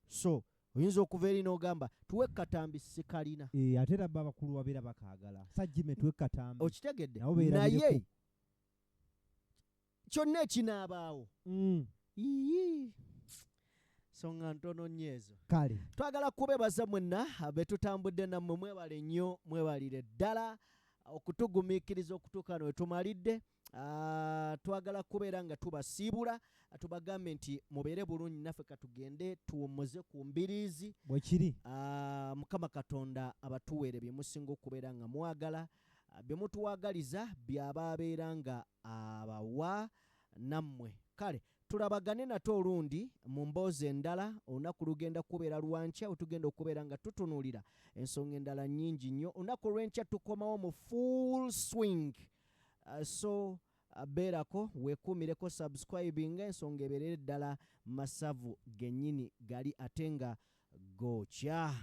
So oyinza okuva eri n'ogamba tuwe katambi sikalina. Ate era bo abakulu babeera bakaagala. Sajjime tuwe katambi. Okitegedde? Nabo beerabireko. Naye kyonna ekinaabaawo. Iyii. Songa ntono nnyo ezo. Kale. Twagala kubeebaza mwenna be tutambudde nammwe, mwebale nnyo, mwebalire ddala okutugumiikiriza okutuuka we tumalidde. Twagala kubeera nga tubasiibula, tubagambe nti mubeere bulungi naffe katugende tuwummuze ku mbiriizi. Bwe kiri. Mukama Katonda abatuweere bye musinga okubeera nga mwagala. Bye mutuwagaliza byaba abeera nga abawa nammwe. Kale tulabagane nate olundi mu mboozi endala. Olunaku lugenda kubeera lwankya, wetugenda okubeera nga tutunuulira ensonga endala nnyingi nnyo. Olunaku olw'enkya tukomawo mu full swing. So beerako weekuumireko, subscribing, ensonga ebeerere ddala masavu gennyini gali ate nga gookya.